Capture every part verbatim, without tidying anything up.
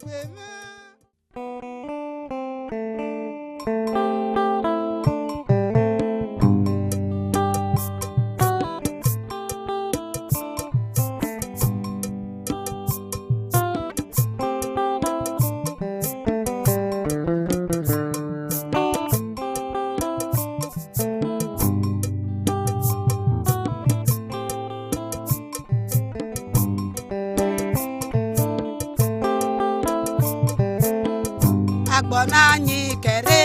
Wẹ mwẹ. Agbọn na yin kẹre.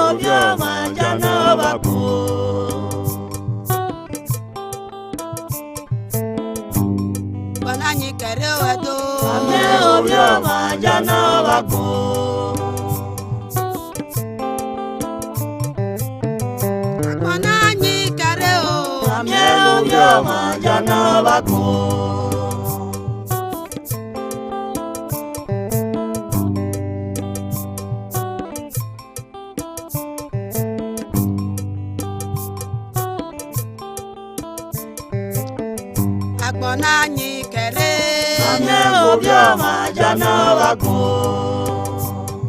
Ovbi ọmwa ya ne ọ vba gbọn. Agbọn na yin kẹre o Ẹdo. Ovbi ọmwa ya ne ọ vba gbọn. Agbọn na yin kẹre o. Ovbi ọmwa ya ne ọ vba gbọn. Agbọn na yin kẹre. Ovbi ọmwa ya ne ọ vba gbọn.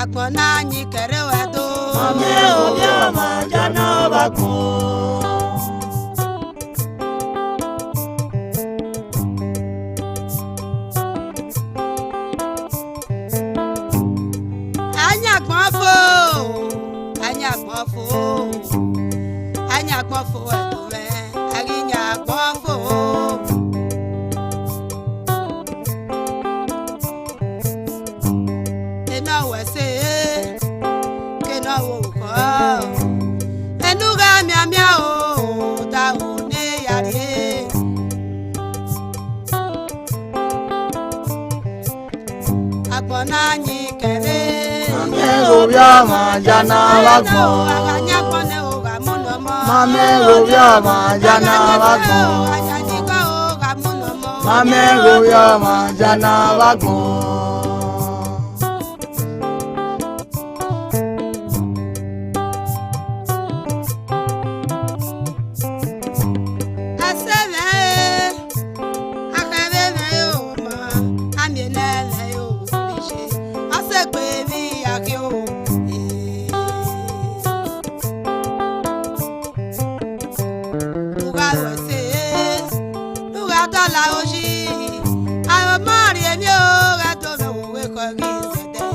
Agbọn na yin kẹre o Ẹdo. Ovbi ọmwa ya ne ọ vba gbọn. A yin agbọn fo, a yin agbọn fo, a yin agbọn fo Ẹdo mwẹ, a ghi yin agbọn fo. Enọ wẹ ẹse, ke nọ wo orukhọ, enu gha mianmian o, da ru ne ya rrie. Agbọn na yin kẹre. Ovbi ọmwa ya ne ọ vba gbọn. Ovbi ọmwa ya ne ọ vba gbọn. Ovbi ọmwa ya ne ọ vba gbọn. Ẹse mwẹ, akhẹn vbe mwẹ o ma, a miẹn nẹ mwẹ o, oviye, ọ sẹ egbe emwi ya khian o. U gha ru ẹse, u gha dọla oyi, aro ma rhie emwi o, ghẹ do mwẹ owe khọ ghi zẹdẹ.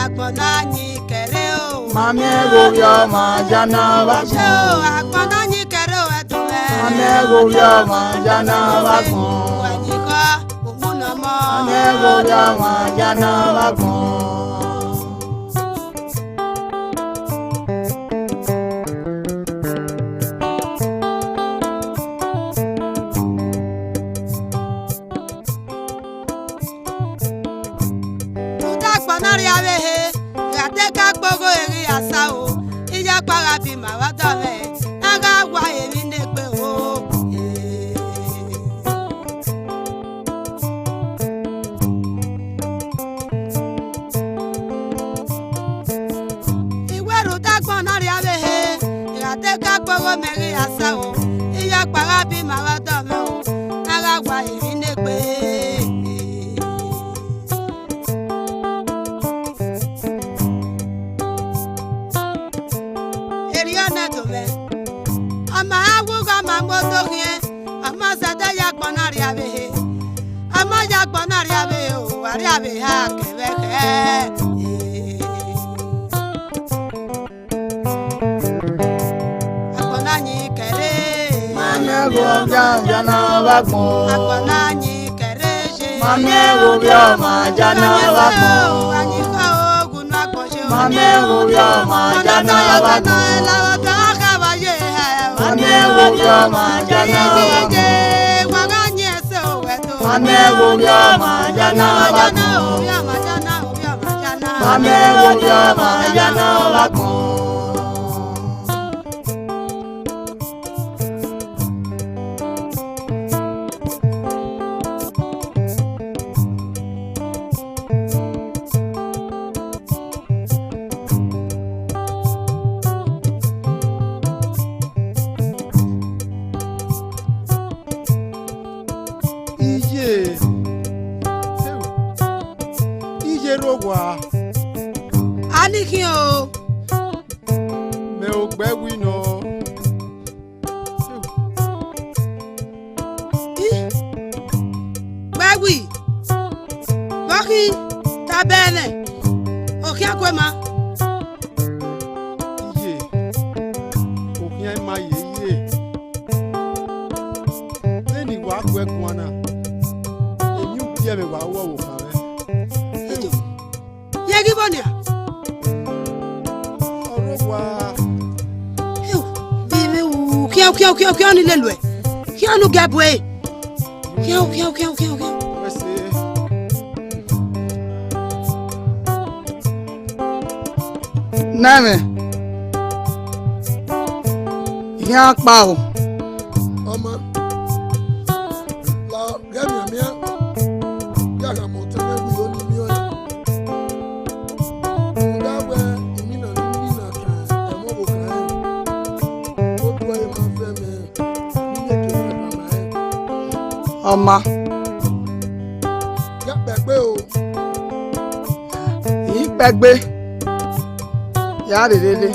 Agbọn na yin kẹre o. Ma miẹn ghe ovbi ọmwa ya ne ọ vba gbọn. Agbọn na yin kẹre o, Ẹdo mwẹ. Ma miẹn ghe ovbi ọmwa ya ne ọ vba gbọn. Wa yin khọ, uwu ne ọmọ. Ma miẹn ghe ovbi ọmwa ya ne ọ vba gbọn. Rhunmwuda agbọn na rrie avbe ehe, gha te ka kpe ogho ẹre ghi ya sa o, iyakpa gha bi ima vbe ọdọ mwẹ, a gha wa emwi ne egbe o. I wẹ rhunmwuda agbọn na rrie avbe ehe, I gha te ka kpe ogho mẹ ghi ya sa o, iyakpa gha bi ima vbe ọdọ mwẹ o, a gha wa emwi ne egbe. Erriọ nẹ do mwẹ, ọ ma gha wu gha ma mu odo khian, a ma zẹdẹ ya agbọn na rrie avbe ehe, a ma ya agbọn na rrie avbe ehe o, a rrie avbe ehe a kẹ vbe khẹ. Agbọn na yin kẹre. Ma miẹn ghe ovbi ọmwa ya ne ọ vba gbọn. Agbọn na yin kẹre ye. Ma miẹn ghe ovbi ọmwa ya ne ọ vba gbọn. Ma miẹn ghe ovbi ọmwa ya ne ọ vba gbọn. Ma miẹn ghe ovbi ọmwa ya ne ọ vba gbọn. Ma miẹn ghe ovbi ọmwa ya ne ọ vba gbọn. Ma miẹn ghe ovbi ọmwa ya ne ọ vba gbọn. Erha owa. A ni khian o. Mẹ ogbẹ wi nọ. Ih, Gbaẹwi, vbe ọ khin? Tama ẹmwẹ, ọ khian gu ẹe ma. Iye, okhian ima ye iye. Vbene I wa gu ẹe guan na, emwi ubiẹmwẹ wa ru ọvbokhan mwẹ. Ijo. Ye ghi vbo nia? Ọrọgua. Ewu, vbe, vbe, u, khian, khian, khian, khian ni lele uẹ. Khian ne u gie bu ẹre. Khian, khian, khian, khian, khian. Wẹ se. Na ẹmwẹ. Iran kpa o. Ọmọ, la ghẹ mianmian, ya gha mẹ otọ mwẹ wẹ I ho ne I miẹn ọẹn. Rhunmwuda wẹ, imina ne I mina kan ẹmwẹ ọvbokhan rẹn, oduẹ ma vẹ mẹ, ne I miẹn ke emwa gba ma rẹn. Ọma. Ya kpẹgbe o. I kpẹgbe. Ya rherhe rre.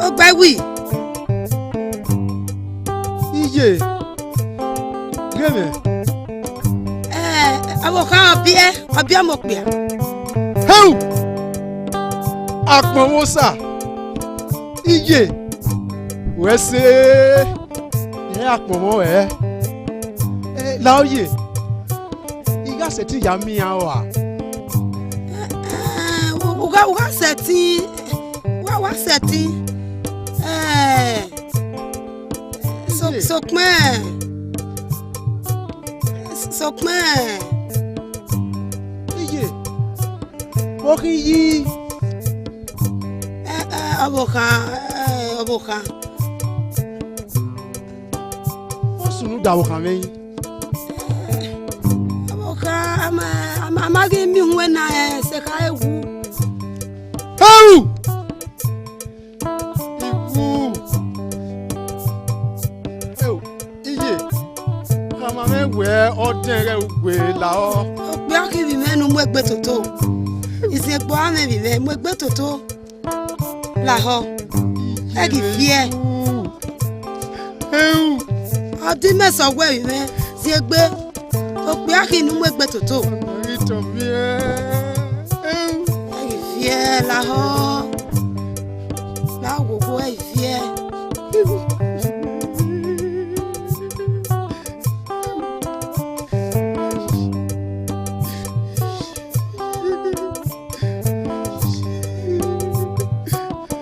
Ogbaẹwi. Iye. Ghe mwẹ. Eh, ọvbokhan ọbiẹ, ọbiẹ ọmọ okpia. Heu! Akpọnmwẹ Osa. Iye. Wẹ se. Ẹ akpọnmwẹ ọre. Eh, la oye. I gha sẹtin ya miẹn aro a? Eh, u gha, u gha sẹtin, wa, wa sẹtin. Eh, so, iye. Sokpẹn, sokpẹn. Iye, vbe ọ khin yi? Eh, eh, ọvbokhan, eh, ọvbokhan. Ọ sunu da ọvbokhan mwẹ yi. Ọvbokhan, a ma, a ma, a ma ghi miẹn uhunmwu na, eh, sẹ kha ewu. Heu! Iwu! Heu, iye, khama mwẹ wẹ ọdẹn ghẹ ugbe lahọ. Okpia khin vbe imẹ ne u mu egbe toto. Iziẹn gbe ọre mwẹ vbe imẹ, mu egbe toto. Lahọ, ẹ ghi viẹ. Ọ di mẹ sẹ ọwẹ vbe mwẹ, ziegbe, okpia khin ne u mu egbe toto. Ẹ ghi viẹ lahọ, na wowo ẹ ghi viẹ.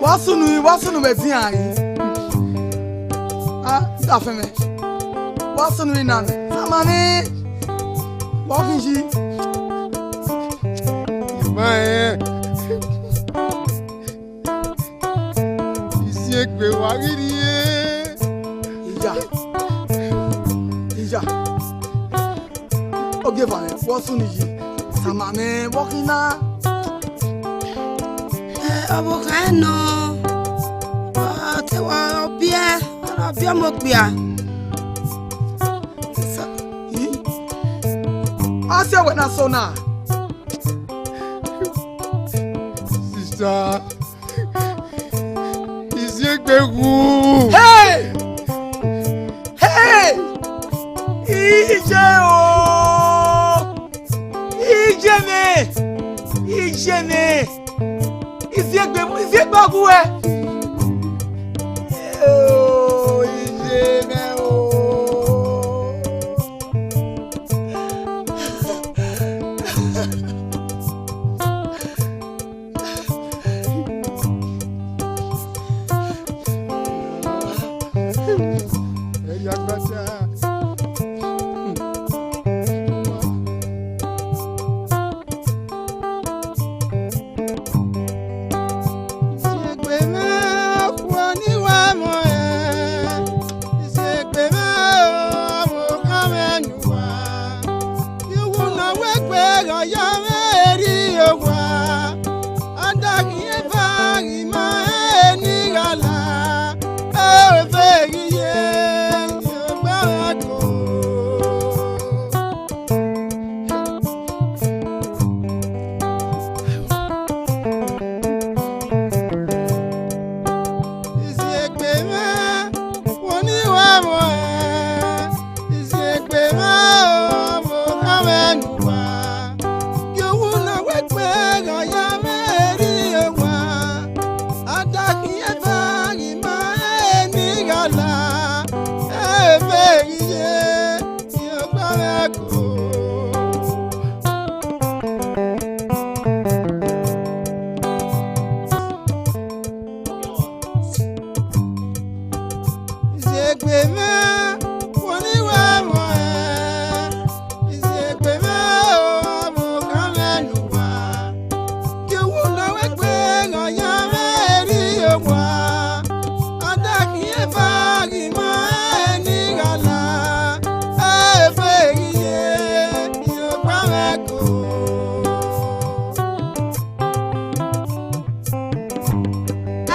Wa sunu, wa sunu vbe edian yi. A, da fẹn mwẹ. Wa sunu yi na mẹ. Sama ni. Wa khin yi. Ima ẹn. Iziegbe wa ghi rrie. Iya. Iya. Ogieva mwẹ, vbe ọ sunu yi? Sama mwẹ, vbe ọ khin na? Eh, ọvbokhan nọ, ọ te wa ọbiẹ, ọbiẹ ọmọ okpia. Sa-, i? Ọ si ẹwẹ na so na? Sister. Iziegbe wu. Hey! Hey! Iye o! Iye mwẹ! Iye mwẹ! Iziegbe, iziegbe ọghe uwẹ! Oh, iye mwẹ o! Iziegbe mwẹ, okhuo ne I wa mọ ẹn. Iziegbe mwẹ o, ọvbokhan mwẹ ne uwa. Iwu ne ọ wegbe gha ya mwẹ erriọ owa. Ọ da ghi eva ghi ma ẹn ne I gha la. Ẹ o ve ghi Egbe mwẹ, wo ni wẹ mọ ẹ, iziegbe mwẹ o, ọvbokhan mwẹ ne uwa. Gie uwu nọ wẹ gbe gha ya mwẹ erriọ owa, ọ da khian eva ghi ma ẹre ni gha la, ebe ghi ye, iye ọkpa mwẹ go.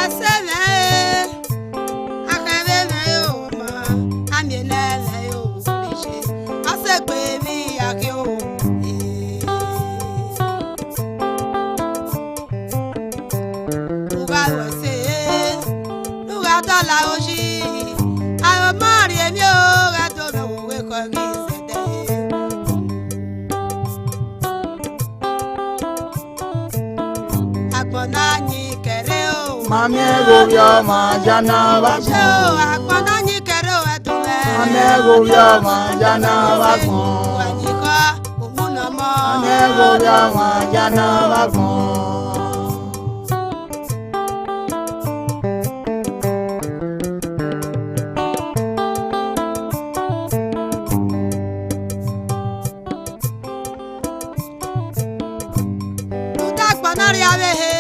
Ẹse mwẹ e, akhẹn vbe mwẹ e o ma, a miẹn nẹ mwẹ e o, oviye, ọ sẹ egbe emwi ya khian o. U gha ru ẹse, ne u gha dọlọ aro yi, aro ma rhie emwi o, ghẹ do mwẹ owe khọ ghi zẹdẹ. Agbọn na yin kẹre o. Ma miẹn ghe ovbi ọmwa ya na vbe agbọn. O, agbọn na yin kẹre o, ẹdun mwẹ. Ma miẹn ghe ovbi ọmwa ya na vbe agbọn. Wa yin khọ, uwu nọ mọ. Ma miẹn ghe ovbi ọmwa ya na vbe agbọn. Rhunmwuda agbọn na rhie avbe ehe,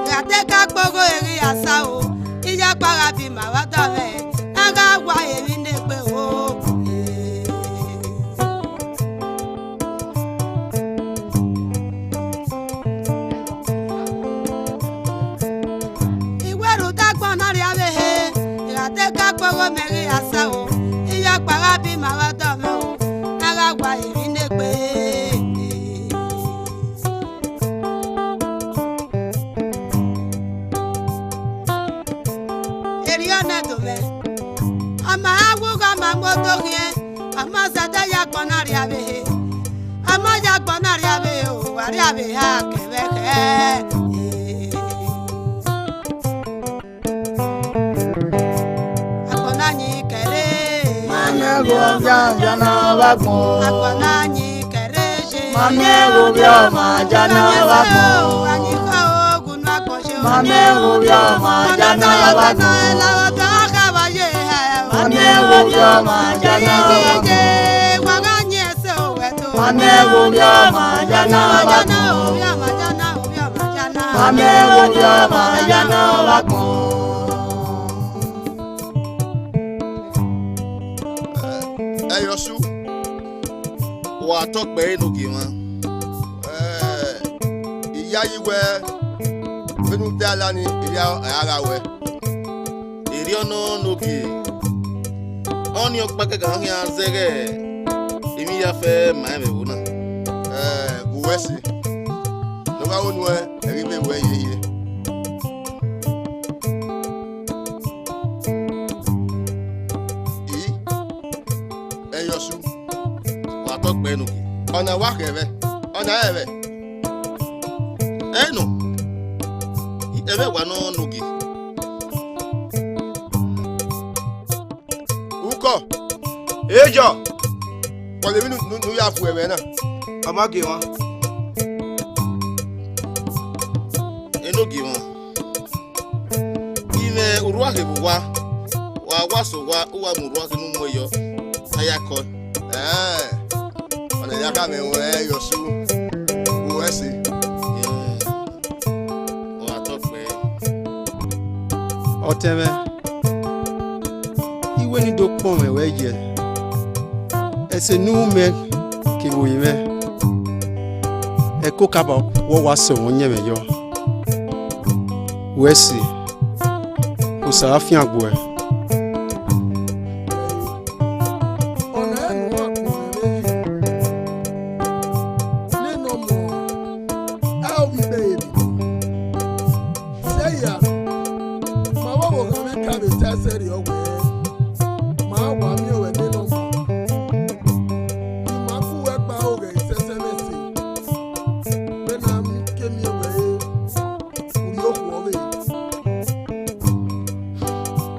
gha te ka kpe ogho ẹre ghi ya sa o, iyakpa gha bi ma vbe ọdọ mwẹ, a gha wa emwi ne egbe o. I wẹ rhunmwuda agbọn na rhie avbe ehe, I gha te ka kpe ogho mẹ ghi ya sa o, iyakpa gha bi ma vbe ọdọ mwẹ o, a gha wa emwi ne egbe. Erriọ nẹ do mwẹ, ọ ma gha wu gha ma mu odo khian, ọ ma zẹdẹ ya agbọn na rhie avbe ehe, ọ ma ya agbọn na rhie avbe ehe o, wa rhie avbe ehe a kẹvbe khẹ. Agbọn na yin kẹre. Ma miẹn ghe ovbi ọmwa ya na vbe agbọn. Agbọn na yin kẹre ye. Ma miẹn ghe ovbi ọmwa ya na vbe agbọn. Wa yin khọ ogun nu agbọn ye o. Ma miẹn ghe ovbi ọmwa ya na vbe agbọn. Ma miẹn ghe ovbi ọmwa ya na vbe agbọn. Wa gha yin ẹse o wẹ do. Ma miẹn ghe ovbi ọmwa ya na vbe agbọn. Ma miẹn ghe ovbi ọmwa ya na vbe agbọn. Ẹ, Ẹyọsu, wa tọ kpẹre ne ogie mwa. Ẹ, I yayi wẹ, vbene u dee la ni, erriọ a gha ruẹ. Erriọ nọ ne ogie, ọnii ọkpa kẹkan khian zẹghẹ emwi iyafẹ ma rẹn vbe ẹvbo na. Ẹ, gu wẹ ẹse, ne ọ gha ru nuẹn, ẹ ghi vbe ruẹ yeye. I, Ẹyọsu, wa tọ kpẹre ne ogie. Ọna wa khẹ vbe, ọna rẹn vbe. Ẹ nọ, ẹmwẹ wa nọ ne ogie. Ukọ. Ejọ. Kpọlọ emwi ne u ya fu ẹmwẹ na. Ọ ma gie mwa. Enogie mwa. I mwẹ urhuarhe vbe owa, wa wa sẹ owa, u wa mu urhuarhe ne u mu yọ, a ya kọe. Ẹẹn, ọna ya khama mwẹ Ẹyọsu, u ru ẹse. Ọ gha tọ kpẹẹ. Ọtẹn mwẹ, I wẹ ne I do kpọnmwẹ ruẹ yẹ, ẹse ne u ru mẹ kevbe orinmwẹ, ẹko kaba wẹ ọ wa sẹ mwẹ ọyẹnmwẹ yọ. Wẹ ẹse, Osa ra fiangbe uẹ. Ọna ẹre ne uwa kpọnmwẹ vbe ye. Nene ọmọ, a ovbi igbẹre emwi. Sẹ hia, ma vbe ọvbokhan mwẹ ka vbe ta ẹsẹrriọ wẹẹ, ma wa miẹn ruẹ nene ọmọ. I ma gu uwẹ gbe aro ghẹ sẹsẹ mwẹ ẹse, vbene a ke miẹn wẹ re. Urhiokhuo ọvbehe.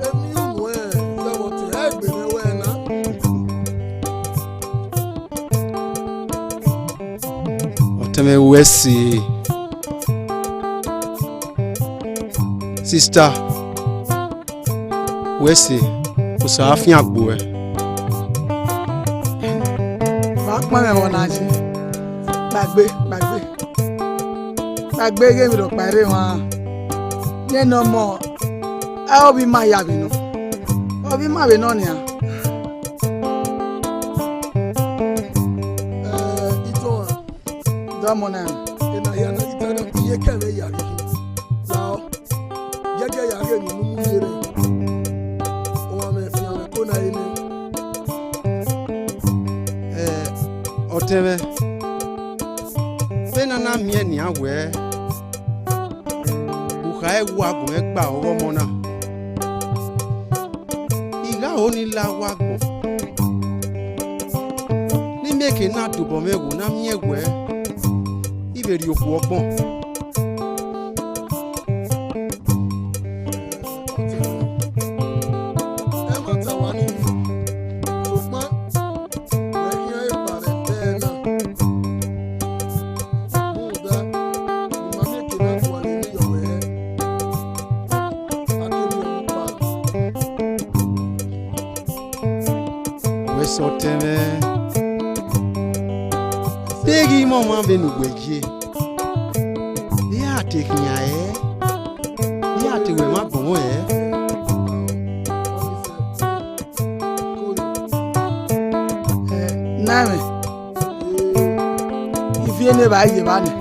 Emwi unu ẹn zẹ vbe ọtẹn, ẹ gbe mwẹ wẹ na. Ọtẹn mwẹ, wẹ ẹse. Sista, wẹ ẹse. Osa a fian gbe uẹ. Wa kpọnmwẹ ẹmwẹ na yi. Gbagbe, gbagbe. Gbagbe ghe emwi rhọkpa rre mwa. Yẹn ne ọmọ, a ovbi ima ya vbe nọ. Ovbi ima vbe nọ nian. Eh, Itohan. Dọmọ na. Ena hia na, ita na, iye kẹmwẹ ya rhie. Lao. Yẹgẹ ya ghe emwi ne u mu ye rre. Uwa mwẹ fian mwẹ ko na re nẹ. Eh, ọtẹn mwẹ, vbene a na miẹn nian wẹẹ, u khare wa gu mwẹ gba ọghe ọmọ na. I gha ho ne I la uwa agbọn, ne I miẹn eke na dobọ mwẹ ẹvbo ne a miẹn wẹẹ, I vbe rhie okhuo ọgbọn. Ẹmwata wa ni, sokpan wẹ khian ẹre kpa vbe ẹdẹ na. Rhunmwuda, I ma miẹn eke na gualọ emwi yọ wẹ, a ke miẹn ọmọ kpa. Wẹ sẹ ọtẹn mwẹ, deghẹ I mwẹ ọmwa vbene uwẹ ye, ne I ra te khian ẹre, ne I ra te wẹ mwa bọnmwẹ ẹre. Eh, na mwẹ, ivie ne evba ye evba nẹ.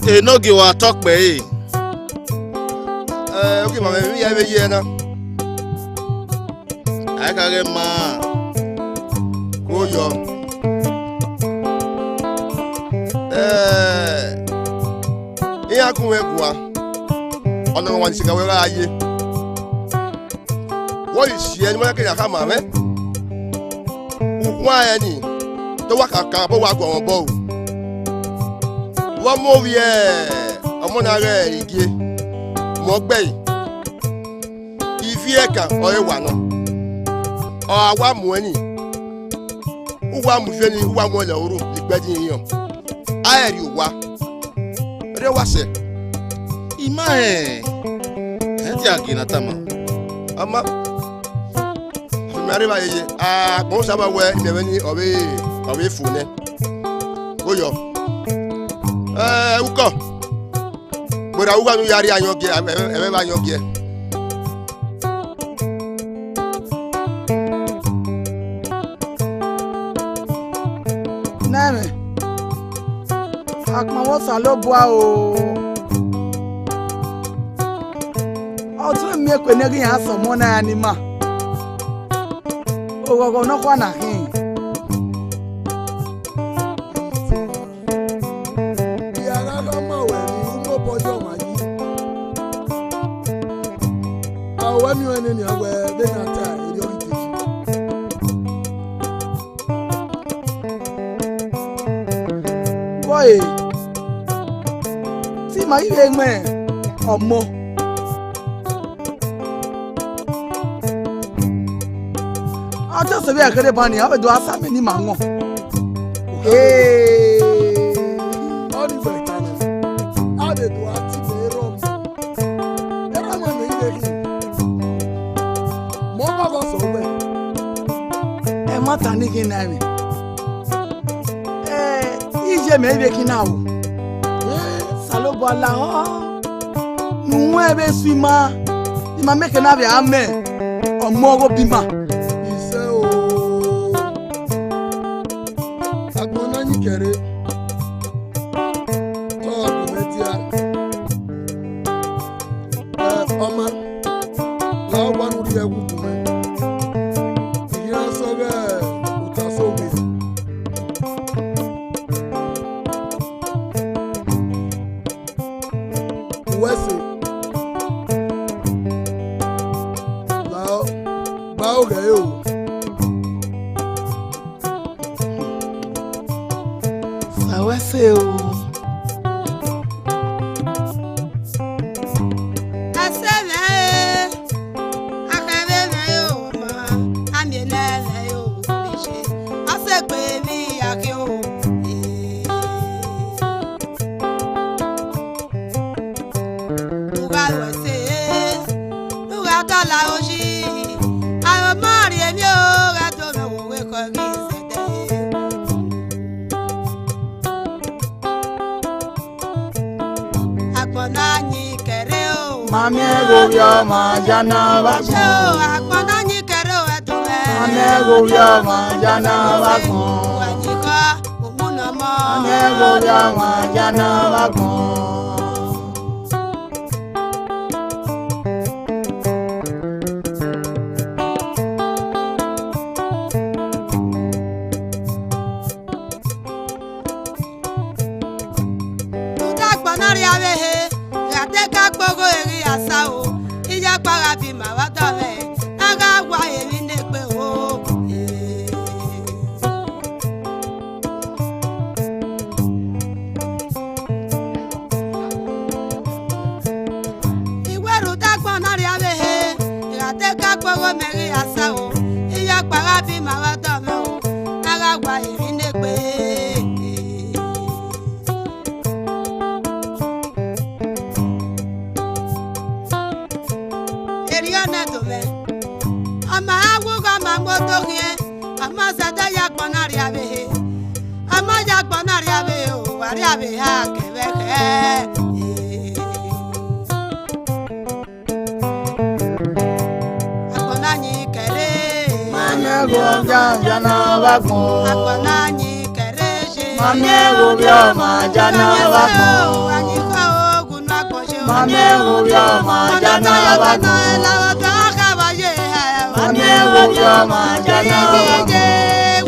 Enogie wa tọ kpẹre. Eh, ogiemwamwa vbe ya vbe ye na. A i ka ghẹ ma, ko yọ. Eh, iran gun mwẹ gua, ọna wa ni sika wẹ gha ye. Wẹ ọ ghi si ẹe ne ima ya ke ya khama mwẹ. Ukhuan ẹre ni, te ọ wa kaka obọ wa guọghọ obọ ru. Vbe ọ mu ovbi ọmọ na ghẹ igie, mu ọ gbe ẹre. Ivie ẹkan ọre wa nọ. Ọ gha wa muẹn ni, uwa mu ife ni, uwa muẹn lẹ oro, igbẹdin ihiọn. A i rhie owa. Rre wa sẹ. I ma rẹn, ẹ dia gie ne a tama. Ọ ma, mẹ rre evba yeye, agbọn Osa ma wẹ imẹ vbe ni ọ vbe, ọ vbe fo nẹ. Oyọ. Ẹ, ukọ. Gberra ugha ne u ya rrie ayọn giẹ, ẹmwẹ, ẹmwẹ vbe ayọn giẹ. Nẹmwẹ, akpọnmwẹ Osanobua o. Ọ tue miẹn ekhue ne ẹghẹ iran sẹ ọmọ na ra ne ima. Oghọghọ nọkhua na khin. Iyara ne ọ ma wẹ ni u mobọ ye ọmwa yi. A wẹ miẹn ọnrẹn nian wẹ vbene a ta erriọ ghi deji. Wọe, te ima ghi vbe mwẹ ọmọ. Ọ te sẹ vbe ẹkẹrẹ ban nia, ọ vbe do a sa amẹ ne ima wọn. Ee. Ọ ni wẹ ta na, a vbe do a ti vbe erha ọmọ. Erha ọmọ mẹ i vbe khin. Mẹ ọ ghọghọ sẹ wẹ. Ẹmwata ni khin na mwẹ. Eh, iye mẹ i vbe khin na o. Osanobua lahọ, ne u wẹn vbe sẹ ima, ima miẹn eke na vbe a mẹ ọmọ ọghe obọ ima. Isẹ o, agbọn na yin kẹre, te ọ gha gu mwẹ dia. Eh, ọma, la owa ne u rhie ẹwu gu mwẹ. Sa wẹ ẹse o. Ẹse mwẹ e, akhẹmwẹ mwẹ e o ma, a miẹn nẹ mwẹ e o, orijẹ, ọ sẹ egbe emwi ya khian o. U gha ru ẹse, u gha dọlọ aro yi, aro ma rhie emwi o, gha do mwẹ owe khọ ghi zẹdẹ. Agbọn na yin kẹre o. Ma miẹn ghe ovbi ọmwa ya na vbe agbọn. Agbọn na yin kẹre o, ẹdun mwẹ. Ma miẹn ghe ovbi ọmwa ya na vbe agbọn. Uwa yin kọ, uwu nọ mọ. Ma miẹn ghe ovbi ọmwa ya na vbe agbọn. Rhunmwuda agbọn na rhie avbe ehe, gha te ka kpe ogho eghi ya sa o, iyakpa gha bi ima vbe ọdọ mwẹ, a gha wa emwi ne egbe o. I wẹ rhunmwuda agbọn na rhie avbe ehe, I gha te ka kpe ogho mẹ ghi ya sa o, iyakpa gha bi ima vbe ọdọ mwẹ o, a gha wa emwi ne egbe. Erriọ nẹ do mwẹ, ọ ma gha wu ghe ọ ma mu odo khian, ọ ma zẹdẹ ya agbọn na rhie avbe ehe, ọ ma ya agbọn na rhie avbe ehe o, wa rhie avbe ehe a kẹvbe khẹ. Agbọn na yin kẹre. Ma miẹn ghe ovbi ọmwa ya na vbe agbọn. Agbọn na yin kẹre ye. Ma miẹn ghe ovbi ọmwa ya na vbe agbọn. Wa yin kọ ogun nu agbọn ye. Ma miẹn ghe ovbi ọmwa ya na vbe agbọn. Wa miẹn ghe ovbi ọmwa ya na vbe agbọn.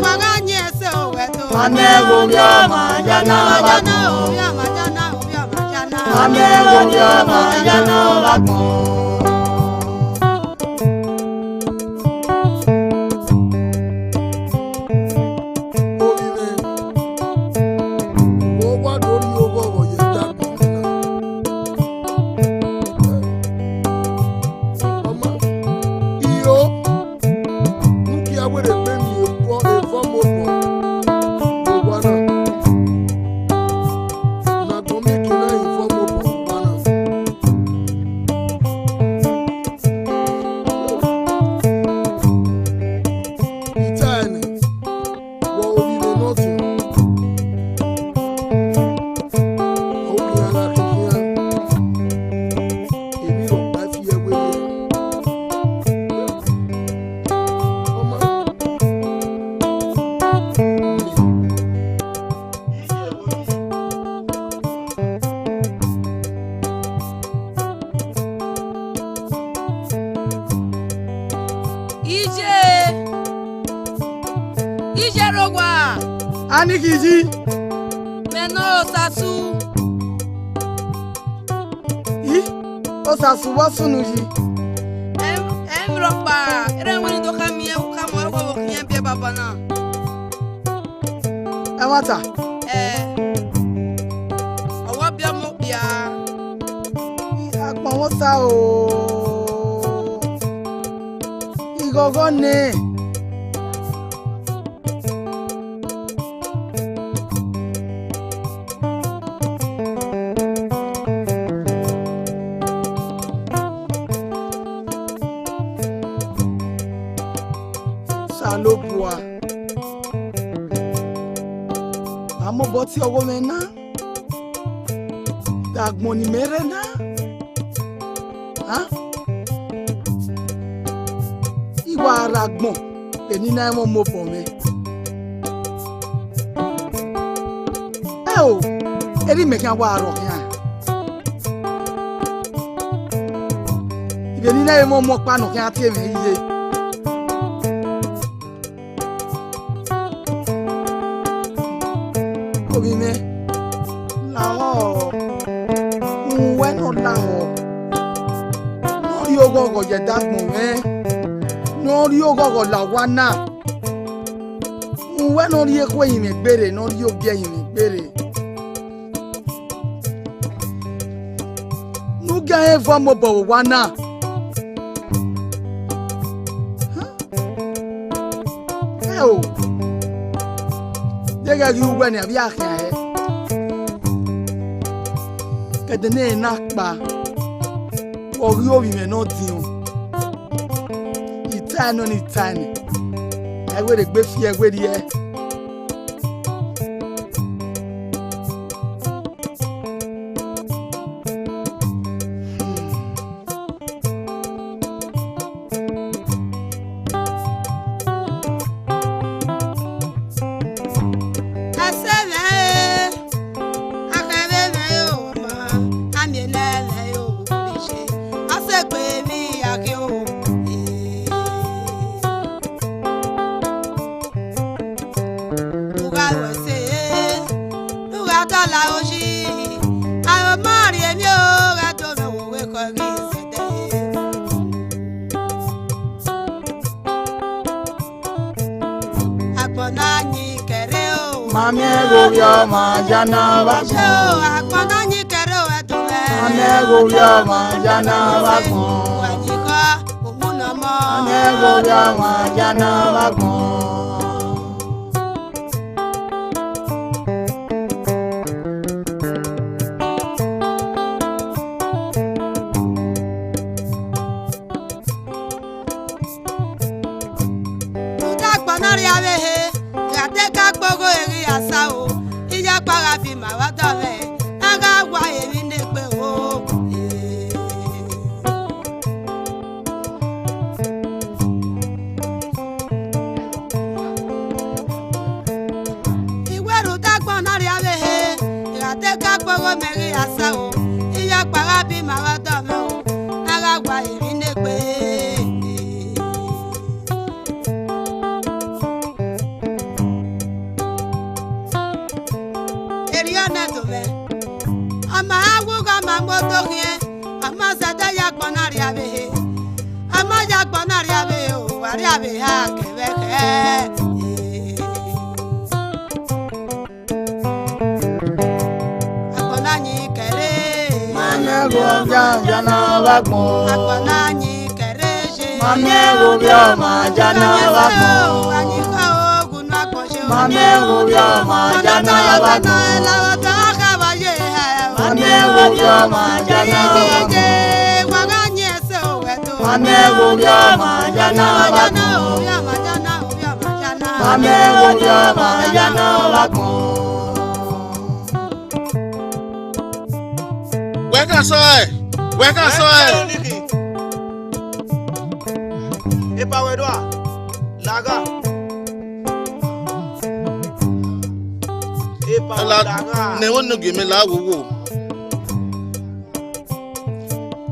Wa gha yin ẹse owẹ do. Ma miẹn ghe ovbi ọmwa ya na vbe agbọn. Ovbi ọmwa ya na, ovbi ọmwa ya na. Ma miẹn ghe ovbi ọmwa ya na vbe agbọn. Ovbi mwẹ, ọ wa do rhie oghọghọ ye ẹdagbọn mwẹ na. Ọ ma, iyo, u gie a werriegbe miẹn evọ, evọ mobọ vbe owa na. Ne agbọn miẹn ekin na ye evọ mobọ vbe owa na. I ta ẹnẹ, wẹ ovbi mwẹ ne ọ zẹ. Ọ wu iran gha khin khian, emwi rhọkpa fi ẹwe ye. Ọ ma. Iye, iye rre owa. Ani khin yi? Mẹ ne Osasu. I, Osasu vbe ọ sunu yi? Em, em rhọkpa, erha wẹ ne I do khama irẹn, u khama ẹre, ọ khian biẹ baba na. Ẹmwata? Ẹ, ọ wa biẹ ọmọ okpia. Agbọn mwẹ Osa o. Ighọghọ nẹ. Osanobua, a mobọ tie ọghe mwẹ na, de agbọn ne imẹ rre na. A? I wa rre agbọn, eni na i mwẹ ọmọ obọ mwẹ. Ẹo, erha imẹ khian wa rrọọ khian. Ivbe eni na i mwẹ ọmọ ọkpa ne ọ khian tie mwẹ iye. Ovbi mwẹ, lahọ, uhunmwu wẹ ne ọ lahọ, ne ọ rhie oghọghọ ye ẹdagbọn mwẹ, ne Ne ọ rhie oghọghọ la owa na. Uwẹ ne ọ rhie ekhue ẹrinmwi egbe rre, ne ọ rhie ogie ẹrinmwi egbe rre. Ne u gie ẹre vọ mobọ vbe owa na. Ẹo, deghẹ ghi uwẹ ne a vbe khian hẹ. Kẹdẹ ne na kpa, ọ ghi ovbi mwẹ ne ọ diọn. I ta nọ ne I ta nẹ, a i wẹ rhe gbe fi ẹe werriẹ. Ẹse mwẹ, akhẹn vbe mwẹ o, ma, a miẹn nẹ mwẹ o, oríṣi, a sẹ egbe emwi ya khin o. U gha ru ẹse, u gha dọla oshi, a ma rhie emwi o, gha do mwẹ owe khọ ghi zẹdẹ. Agbọn na yin kẹre o. Ma miẹn ghe ovbi ọmwa ya na vbe agbọn. Agbọn na yin kẹre o, ẹdun mwẹ. Ma miẹn ghe ovbi ọmwa ya na vbe agbọn. Wa yin khọ, uwu nọ mọ. Ma miẹn ghe ovbi ọmwa ya na vbe agbọn. Rhunmwuda agbọn na rria vbe ehe, gha te ka kpe ogho erha sa o, iyakpa gha fi ima vbe ọdọ mwẹ, a gha wa emwi ne egbe o. I wẹ rhunmwuda agbọn na rria vbe ehe, I gha te ka kpe ogho mẹ ghi ya sa o, iyakpa gha bi ima vbe ọdọ mwẹ o, a gha wa emwi ne egbe. Erriọ nẹ do mwẹ, ọ ma gha wu gha ma mu odo khian, ọ ma zẹdẹ ya agbọn na rria vbe ehe, ọ ma ya agbọn na rria vbe ehe o, wa rria vbe eha kẹvbe ẹghẹ. Agbọn na yin kẹre. Ma miẹn ghe ovbi ọmwa ya na vbe agbọn. Agbọn na yin kẹre ye. Ma miẹn ghe ovbi ọmwa ya na vbe agbọn. Wa yin khọ ogun na agbọn ye o. Ma miẹn ghe ovbi ọmwa ya na vbe agbọn. Ma miẹn ghe ovbi ọmwa ya na vbe agbọn. Wa gha yin ẹse o, wẹ do. Ma miẹn ghe ovbi ọmwa ya na vbe agbọn. Ovbi ọmwa ya na, ovbi ọmwa ya na. Ma miẹn ghe ovbi ọmwa ya na vbe agbọn. Wẹ ka sọ ẹ, wẹ ka sọ ẹ. Epa wẹ do a, lagha. Epa wẹ lagha. Ne ẹvbo ne ogie mẹ la wowo.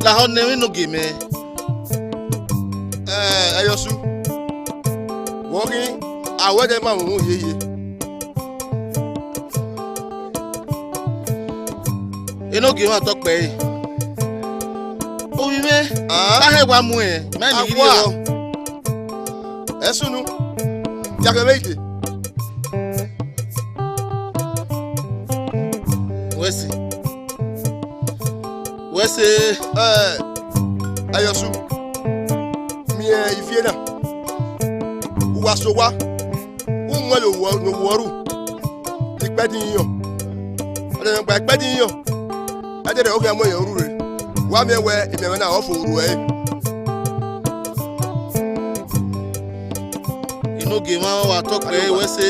Lahọ ne emwi ne ogie mẹ. Ẹ, Ẹyọsu, wẹ ọ ghi, a wẹ ẹghẹ ma mwẹ uhunmwu hiehie. Enogie mwa tọ kpẹre. Ovbi mwẹ, ah, a hẹ wa mu ẹn, mẹ ni ghi rrie vbọ. Ẹsunu, ya khẹ vbe ide. Wẹ sẹ. Wẹ sẹ. Ẹ, Ẹyọsu, miẹn ivie na, uwa sẹ owa, u muẹn ne owa ru, ikpẹdin yọ. Ọnọmwẹ gba ikpẹdin yọ, ẹdẹrẹ ọ khian mu ẹyẹn ru rre. Wa miẹn wẹ imẹmwẹ na ọ fo ru ẹre. Enogie mwa wa tọ kpẹre wẹ sẹ.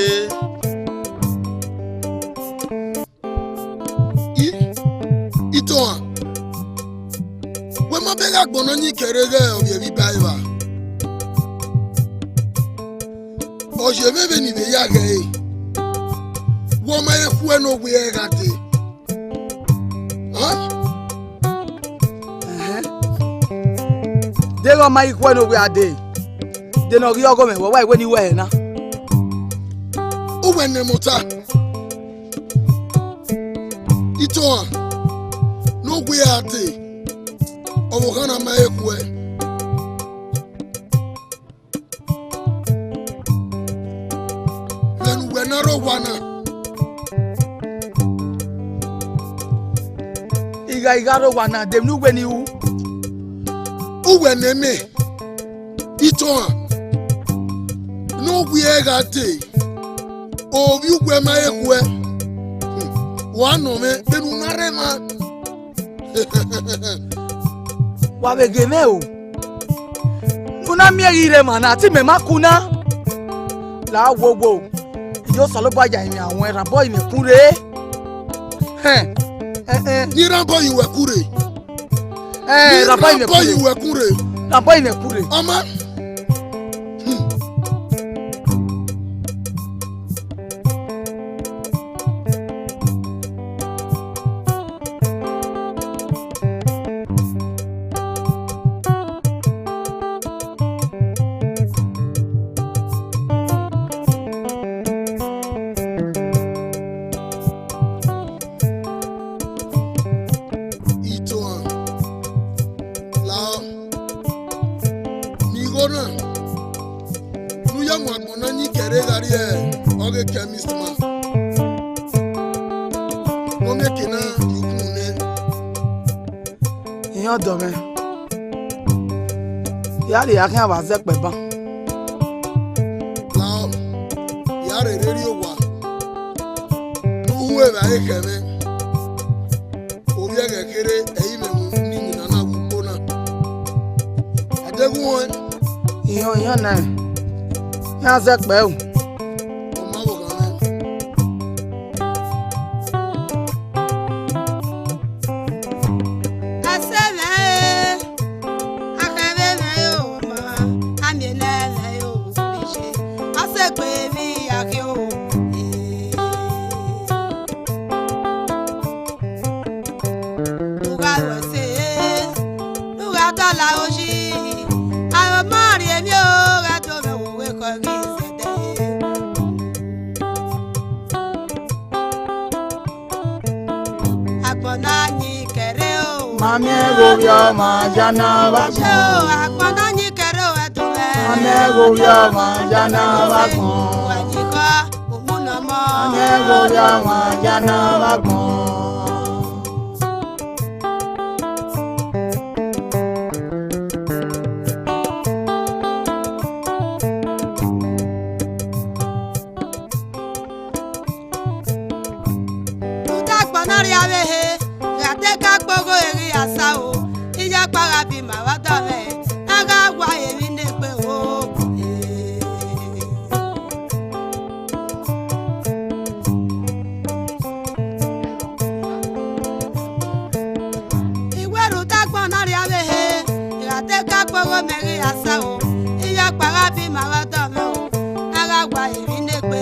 I, Itohan, wẹ ma bẹghe agbọn ne ọ yin kẹre ghẹ ovbi ẹvbo iba evba. Ọ ye mwẹ vbene I vbe ya ghẹ ẹre, wẹ ọ ma he khuẹ ne owiẹ gha dee. Hẹn? Ẹhẹn. Deghẹ ọ ma he khuẹ ne owiẹ gha dee, de ne ọ ghi ọghọ mwẹ, wẹ wa wẹ ne I wẹ ẹre na. Uwẹ nẹ mẹ ota. Itohan, ne owiẹ gha dee, ọvbokhan na ma he khuẹ. Uwẹ na rre owa na. I gha, I gha rre owa na, de emwi ne uwẹ ni ru? Uwẹ ne mẹ, Itohan, ne u wiẹ gha dee, ovbi uwẹ ma he khuẹ. Wa nọ mwẹ vbene u na rre emwa. Wa vbe ghe mwẹ o. Ne u na miẹn ghi rre emwa na, te imẹ ma ku na. La wo wo, I ye Osanobua ya imẹ awẹn, rhan obọ imẹ kun rre. Hẹn, ẹn, ẹn. Ni rhan obọ yi wẹ kun rre. Ẹn, rhan obọ imẹ kun rre. Rhan obọ imẹ kun rre. Ọ ma. Itohan, lahọ, ne igho na, ne u ya mu agbọn na yin kẹre gha rrie ọghe chemist man, ne ọ miẹn eke na ye ukun nẹ. Iran ọdọ mwẹ, ya rhie a khian vbe a zẹ kpẹ ban. Lahọ, ya rherhe rrie owa, ne u ru evbare khẹ mwẹ. Ovbi ẹghẹ kherhe ẹ i mwẹ mu ne iwinna na vbe ukpo na. A deghẹ u họn ẹn. Iran, iran na, iran zẹ kpẹ o. Ọ ma vbe gha mwẹ. Ẹse mwẹ, akhẹn vbe mwẹ o ma, a miẹn nẹ mwẹ o, orisẹ, a sẹ egbe emwi ya khian o. U gha ru ẹse, u gha dọlọ aro yi, aro ma rhie emwi o, gha do mwẹ owe khọ ghi zẹdẹ. Agbọn na yin kẹre o. Ma miẹn ghe ovbi ọmwa ya na vbe agbọn. Agbọn na yin kẹre o, ẹdun mwẹ. Ma miẹn ghe ovbi ọmwa ya na vbe agbọn. Uwẹ yin kọ, uwu ne ọmọ. Ma miẹn ghe ovbi ọmwa ya na vbe agbọn. Rhunmwuda agbọn na rrie avbe ehe, gha te ka kpe ogho eghi ya sa o, iyọkpa gha bi ima vbe ọdọ mwẹ, a gha wa emwi ne egbe o. I wẹ rhunmwuda agbọn na rrie avbe ehe, I gha te ka kpe ogho mẹ ghi ya sa o, iyọkpa gha bi ima vbe ọdọ mwẹ o, a gha wa emwi ne egbe.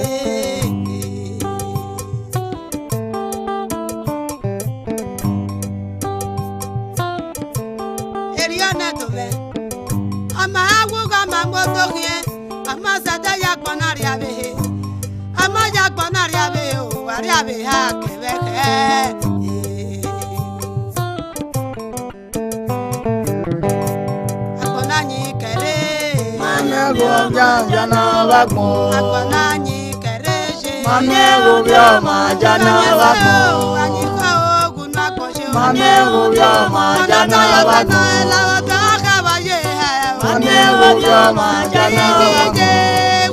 Erriọ nẹ do mwẹ, ọ ma gha wu gha ma mu odo khian, ọ ma zẹdẹ ya agbọn na rrie avbe ehe, ọ ma ya agbọn na rrie avbe ehe o, a rrie avbe ehe a kẹvbe khẹ. Agbọn na yin kẹre. Ma miẹn ghe ovbi ọmwa ya na vbe agbọn. Agbọn na yin kẹre ye. Ma miẹn ghe ovbi ọmwa ya na vbe agbọn. Ayin kọ ogun na agbọn ye. Ma miẹn ghe ovbi ọmwa ya na vbe agbọn. Ẹla ọdọ a kha vba ye hẹ o. Ma miẹn ghe ovbi ọmwa ya na vbe agbọn.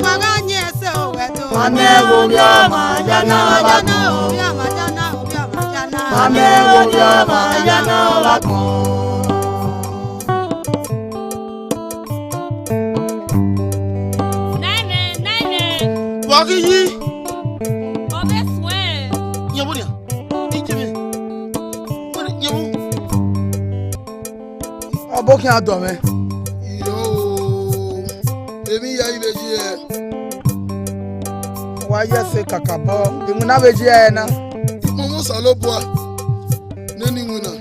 Wa gha yin ẹse o wẹ do. Ma miẹn ghe ovbi ọmwa ya na vbe agbọn. Ovbi ọmwa ya na, ovbi ọmwa ya na. Ma miẹn ghe ovbi ọmwa ya na vbe agbọn. Nene, nene. Wa ghi yi. Ọ vbe suẹn. Yẹn vbo nian? Ije mwẹ. Wẹrẹ, yẹn vbo? Ọ bọ khian dọ mwẹ. Iyo, emwi hia i vbe yi ẹe. Wa ye ẹse kakabọ, iwinna vbe yi ẹe na. Ikpọnmwẹ Osanobua, nene iwinna,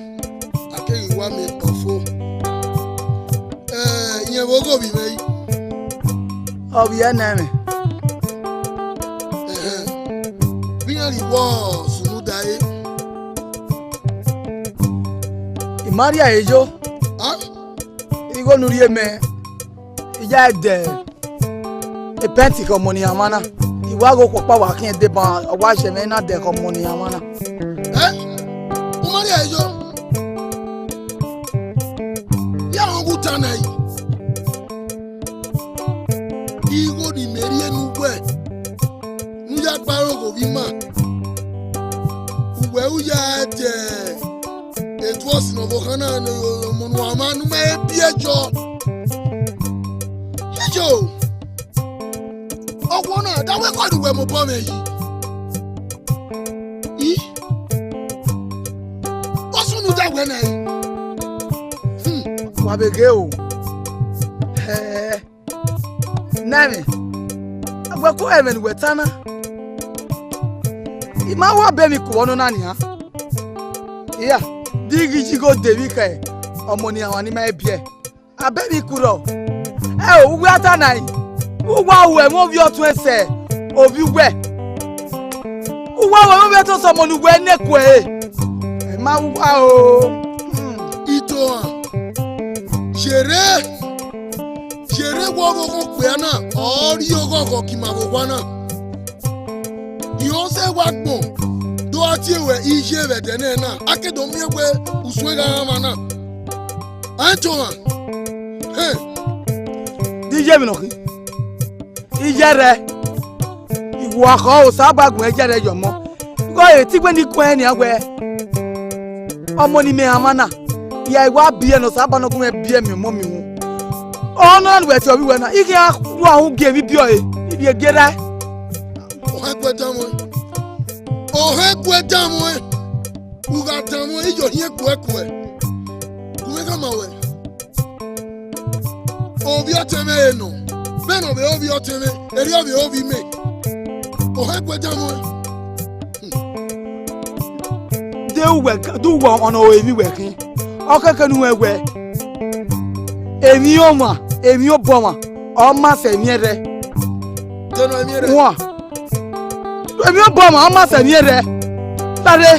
a keghi wa miẹn ọfo. Ẹ, irẹn vbe ogho ovbi mwẹ yi. Ọ vbiẹ nẹ mwẹ. Ẹhẹn. Vbe iran rhie iwọ sunu da ẹre. I ma rhie ẹre yo. A? Igho ne u rhie mẹ, I ya dẹ pẹnti khẹ ọmọ ne iran mwa na. I wa ghe okhuo ọkpa wa khian deba, ọ wa zẹ mwẹ na dẹkhẹ ọmọ ne iran mwa na. Ẹ? U ma rhie ẹre yọ? Ya họn gu ta na yi. Igho ne imẹ rhie ne uwẹ, ne u ya gbe aro ghe ovbi ima, uwẹ u ya te etuọsi ne ọvbokhan na ne ọmọ ne uwa ma ne u ma he biẹ yọ. Iyo, ọguọ na da wẹ kọe ne uwẹ mobọ mwẹ yi. I, ọ sunu da wẹ na yi. Hmm. Wa vbe ghe o. Hẹ. Nẹ mwẹ, wẹ ko ẹmwẹ ne uwẹ ta na. I ma wa bọ emwi ku ọnọna nian. Iya, de I ghi yi igho de vbe khẹ ọmọ ne iran mwa ni ma he biẹ. A bọ emwi ku rrọọ. Ẹ o, uwẹ a ta na yi. Uwa ru ẹmwẹ ovbi ọtuẹn sẹ ovbi uwẹ. Uwa ru ẹmwẹ ovbi ẹtọsọmọ ne uwẹ ne kuẹ ẹre. Ẹ ma uwa o. Hmm. Itohan, sherre, sherre wẹ ọvbokhan okpia na, ọ rhie oghọghọ gie ima vbe owa na. Irẹn ọ sẹ wa gbọn, do gha tie ruẹ iye vbe ẹdẹ nẹ na, a ke do miẹn wẹ usun gha rhan ọmwa na. A i tohan. Hẹn. De iye emwi nọ khin? Iye rẹ, I wa khọ, Osanobua gu mwẹ iye rẹ ye ọmọ. Igho ẹre te I wẹ ne I guẹ nian wẹ, ọmọ ne imẹ rhan ọmwa na, I ya wa biẹ ne Osanobua ne ọ gu mwẹ biẹ miẹn ọmọ miẹn uhunmwu. Ọnọna ne uwẹ tie ovbi uwẹ na, I khian ru ahunmwu gie emwi biẹ ọre, I rhie gie rae. Ohẹn gu ẹdanmwẹ, ohẹn gu ẹdanmwẹ, u gha danmwẹ, I yo hiẹn kuẹkuẹ. Gu mwẹ khama ruẹ. Ovbi ọtẹn mwẹ re nọ, vbene ọ vbe re ovbi ọtẹn mwẹ, erriọ ọ vbe re ovbi mẹ. Ohẹn gu ẹdanmwẹ. De uwẹ, de uwẹ ọmọ ne ọ re emwi wẹ khin. Ọ khẹke ne uwẹ wẹ, emwi ọmwa, emwi obọ ọmwa, ọ ma sẹ emwi ẹrrẹ. Dẹnọ emwi ẹrrẹ. Wan. Emwi obọ ọmwa, ọ ma sẹ emwi ẹrrẹ. Lare,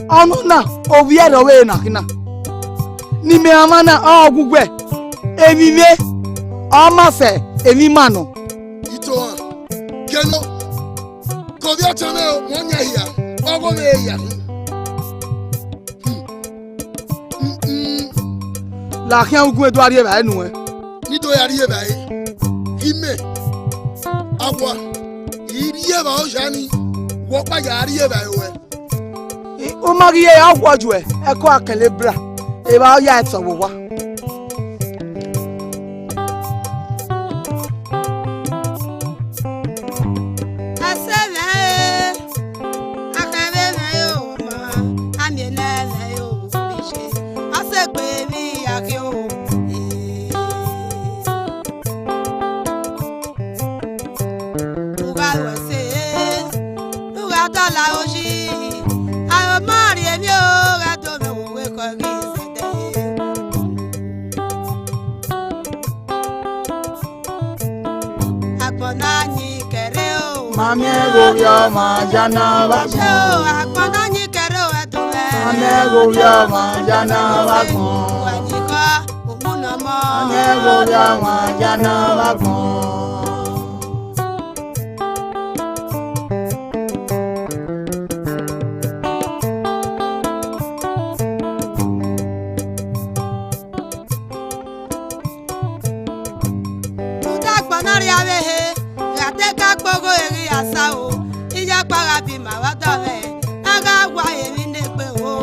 ọnọna, ovbi ẹrrẹ ọ vbe re na khin na. Ne imẹ rhan ọmwa na, ọ gu wẹ, emwi mwẹ, ọ ma sẹ emwi ima nọ. Itohan, kẹnọ, ke ovbi ọtẹn mwẹ o, mẹ ọ yan hia, ọghe ọ vbe re hia khin. La khian ugun do a rri evbare nuẹn. Ne I do ya rri evbare. Ghi mẹ, awa, I rri evbare oya ni, wẹ ọkpa ya rri evbare ruẹ. I, u ma ghi ye a wọ yuẹ, ẹko a kẹnlẹ bra, evbare ọ ya ẹtọ vbe owa. Ẹse mwẹ e, akhẹn vbe mwẹ e o ma, a miẹn nẹ mwẹ e o, oviye, ọ sẹ egbe emwi ya khian o. U gha ru ẹse, ne u gha dọlọ aro yi, aro ma rri emwi o, gha do mwẹ owe khọ ghi zẹdẹ. Agbọn na yin kẹrre o. Ma miẹn ghe ovbi ọmwa ya na vbe agbọn. Agbọn na yin kẹrre o, ẹdun mwẹ. Ma miẹn ghe ovbi ọmwa ya na vbe agbọn. Wa yin khọ, umu ne ọmọ. Ma miẹn ghe ovbi ọmwa ya na vbe agbọn. Rhunmwuda agbọn na rri avbe ehe, gha te ka kpe ogho eghi asa o, iyọkpa gha bi ima vbe ọdọ mwẹ, a gha wa emwi ne egbe o.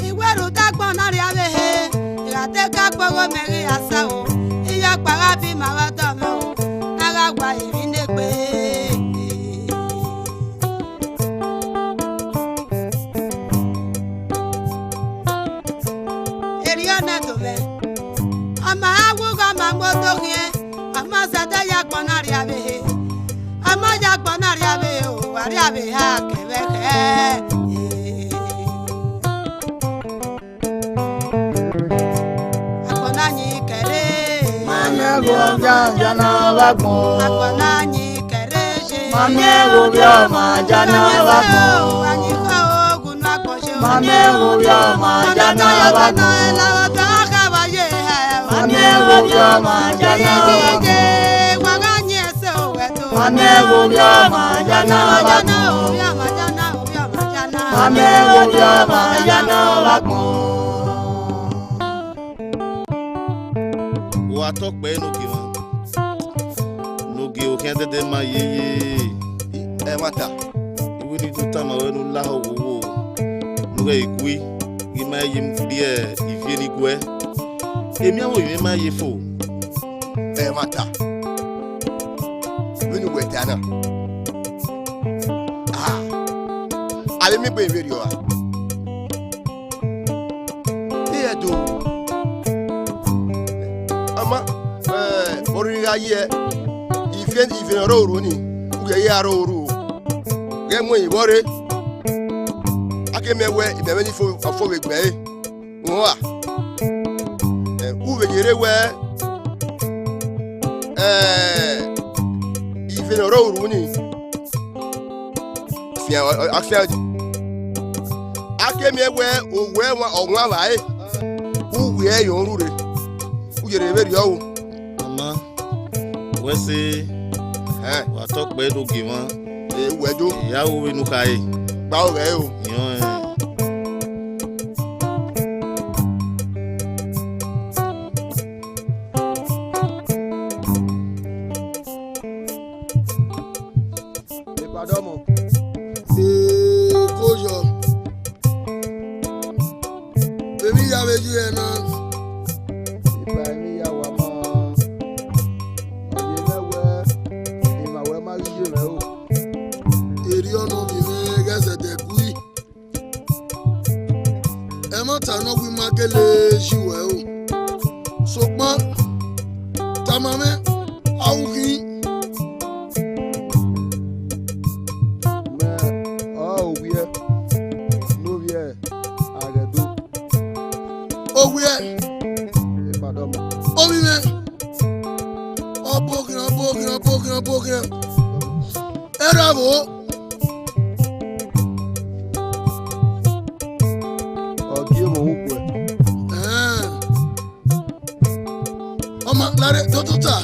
I wẹ rhunmwuda agbọn na rri avbe ehe, I gha te ka kpe ogho mẹ ghi ya sa o, iyọkpa gha bi ima vbe ọdọ mwẹ o, a gha wa emwi ne egbe. Erriọ nẹ do mwẹ, ọ ma gha wu gha ma mu odo khian, ọ ma zẹdẹ ya agbọn na rri avbe ehe, ọ ma ya agbọn na rri avbe ehe o, wa rri avbe ehe a kẹ vbe khẹ. Agbọn na yin kẹrre. Ma miẹn ghe ovbi ọmwa ya na vbe agbọn. Agbọn na yin kẹrre ye. Ma miẹn ghe ovbi ọmwa ya na vbe agbọn. Wa yin khọ ogun nu agbọn ye. Mama ẹvbo vbe ọmwa ya na vba gbọn. Mama ẹvbo vbe ọmwa ya na vba gbọn. Mama ẹvbo vbe ọmwa ya na vba gbọn. Mama ẹvbo vbe ọmwa ya na vba gbọn. Wa tọ kpẹẹ ne ogie mwa, ne ogie okhian dẹdẹ ma yeye. Ẹmwata, iwinna I do tama ruẹ ne u lahọ wowo, ne u ghẹ gui, ghi ma ye mu rhie ivie ni guẹ. Emianvbe orinmwi ma ye fo. Ẹmwata, vbene uwẹ ta na, ah, avbe miẹn egbe vberriọ ra? Iran do. Ama, eh, vbe ọ rhirhi gha ye, ivie, ivie ne ọ rre oru ni, u ghẹ ye aro oru o. Ghẹ mu ẹyin vbọ rre. A ke miẹn wẹ, imẹ vbe ni fo, ọ fo vbe gbẹn ẹre. Rẹn ọre. Eh, u vbe yerre wẹ, eh, ivie ne ọ rre oru ni, fian, ọ, ọ, a fian. A ke miẹn wẹ owẹ ọmwa, ọ wan vba ẹre, u wiẹ yọ rurre, u yerre vberriọ o. Mama, wẹ sẹ, ẹn, wa tọ kpẹẹ do gie mwa. E, wẹ do. I ya ru vbene u khare. Gba ru ghẹ o. Yọn, ẹn. Epadọmọ. Ee, ko yọ. Emwi ya vbe yi ẹre na. Iba emwi ya wa ma. Ọ ye mwẹ wẹ, ima wẹ ma ghi ye mwẹ o. Erriọ nọ vbe mwẹ ghẹ zẹdẹ gui. Ẹmwata nọ wẹ ima gele yi ruẹ o. Sokpan, tama mwẹ, a ru khin. Mẹ ọre ovbiẹ ne ovbi Aghẹdo. Ovbiẹ. Epadọmọ. Ovbi mwẹ. Ọbokhian, ọbokhian, ọbokhian, ọbokhian. Erha vbo? Ọ gie mwẹ ukhuẹ. Ẹn. Ọ ma lare totota.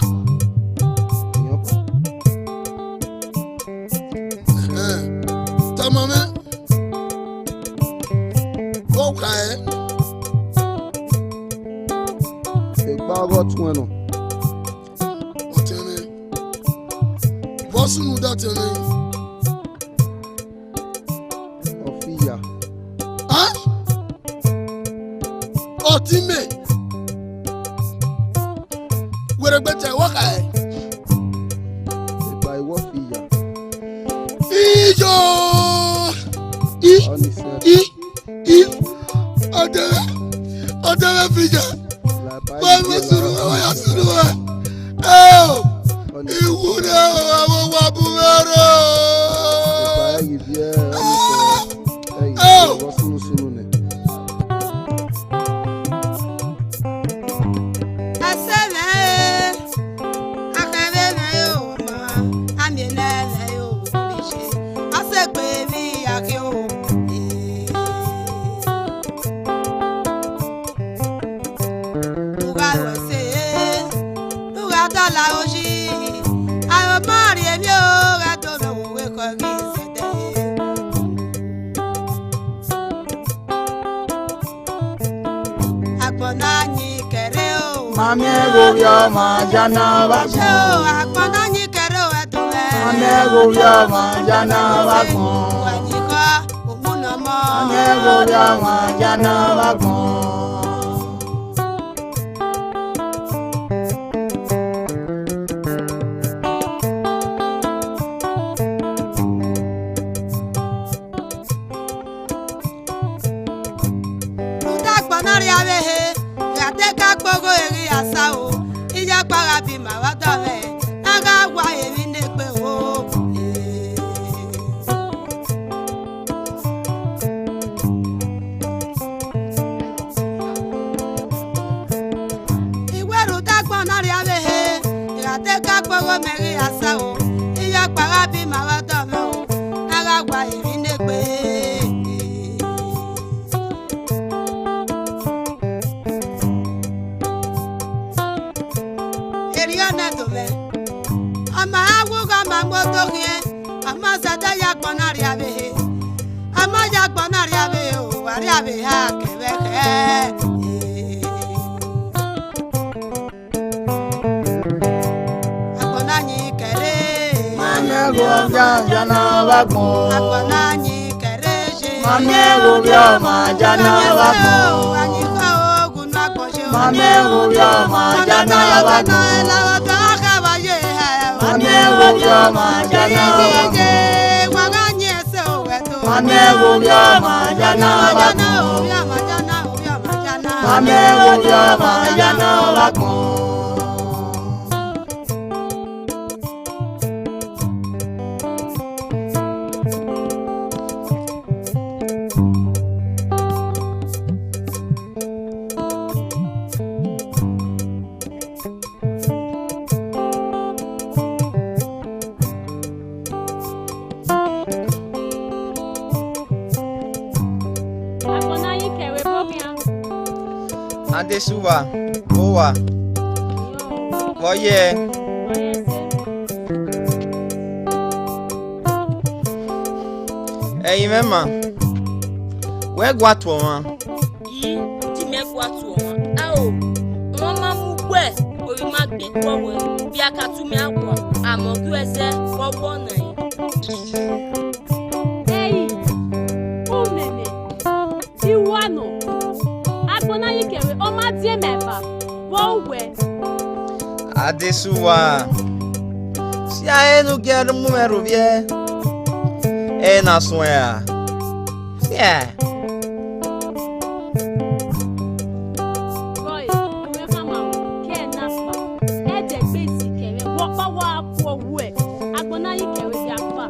Ẹn. Tama mwẹ. Ọ khae. Egbe ọghe ọtuẹn nọ. Ọtẹn mwẹ. Vbọ sunu da ọtẹn mwẹ? Ọ fi ya. A? Ọtẹn mẹ. Wẹrẹ gbe ta ẹvbo khae. Egbe ẹvbo fi ya. Iyo! I, Ọni sẹ. I, I, ọdẹghẹ, ọdẹghẹ fi ya. Wa ma sunu, wa ya sunu wa. Eo! Iwu ne avbe owa bu mwẹ rre o. Epa ẹghi viẹ, ọni sẹ, ẹghi viẹ, vbọ sunu sunu nẹ. Ẹse mwẹ, akhẹn vbe mwẹ o, ma, a miẹn nẹ mwẹ o, omiche, a sẹ egbe emwi ya khian o. U gha ru ẹse, u gha dọla oyi, aro ma rhie emwi o, gha do mwẹ owe khọ ghi zẹdẹ. Agbọn na yin kẹre o. Ma miẹn vbe ovbi ọmwa ya na vba gbọn. Agbọn na yin kẹre o, ẹdun mwẹ. Ma miẹn vbe ovbi ọmwa ya na vba gbọn. Uwẹ yin khọ, uwu nọ mọ. Ma miẹn vbe ovbi ọmwa ya na vba gbọn. Rhunmwuda agbọn na rhie avbe ehe, gha te ka kpe ogho eghi ya sa o, iyakpa gha bi ima vbe ọdọ mwẹ, a gha wa emwi ne egbe o. I wẹ rhunmwuda agbọn na rhie avbe ehe, gha te ka kpe ogho mẹ ghi ya sa o, iyakpa gha bi ima vbe ọdọ mwẹ o, a gha wa emwi ne egbe. Mẹ do mwẹ. A ma ha wu gha ma mu odo khian, a ma zẹdẹ ya agbọn na rria vbe ehe. A ma ya agbọn na rria vbe ehe o, wa rria vbe eha kẹvbe khẹ. Agbọn na yin kẹre. Ma miẹn ghe ọvian, ọvian na vbe agbọn. Agbọn na yin kẹre ye. Ma miẹn ghe ovbi ọmwa, ọvian na vbe agbọn. Ayin kọ ogun na agbọn ye. Ma miẹn ghe ovbi ọmwa, ọvian na vbe agbọn. Ẹla vbe ọdọ kha vba ye hẹ. Ma miẹn ghe ovbi ọmwa, ọvian na vbe agbọn. Wa gha yin ẹse owẹ do. Ma miẹn ghe ovbi ọmwa, ọvian na vbe agbọn. Ovbi ọmwa, ọvian na, ovbi ọmwa, ọvian na. Ma miẹn ghe ovbi ọmwa, ọvian na vbe agbọn. Agbọn na yin kẹre vbe okhian. Adesuwa, vbe uwa? Vbe ọ ye? Ẹrinmwẹ ma, wẹ gua tuẹ ọmwa. I, te imẹ gua tuẹ ọmwa. Ao, ọmwa ma mu ugbẹ, ovbi ma gbe ikpọ wẹ, vbe a ka tu mẹ awa, amẹ ọ gie uẹ zẹ, vbe ọ wọ nẹ. Ẹi, umẹmẹ, I wa nọ, agbọn na yin kẹre, ọ ma die mẹ eva, vbe ọ wẹ? Adesuwa, si a he ne u gie mu mwẹ rhovbiẹ, ẹ na suẹn ra? Fiẹ. Rọe, u mwẹ khama ke ẹ na kpa, ẹdẹ gbe isi kẹre, wẹ ọkpa wa ku ọwuẹ, agbọn na yin kẹre ya kpa.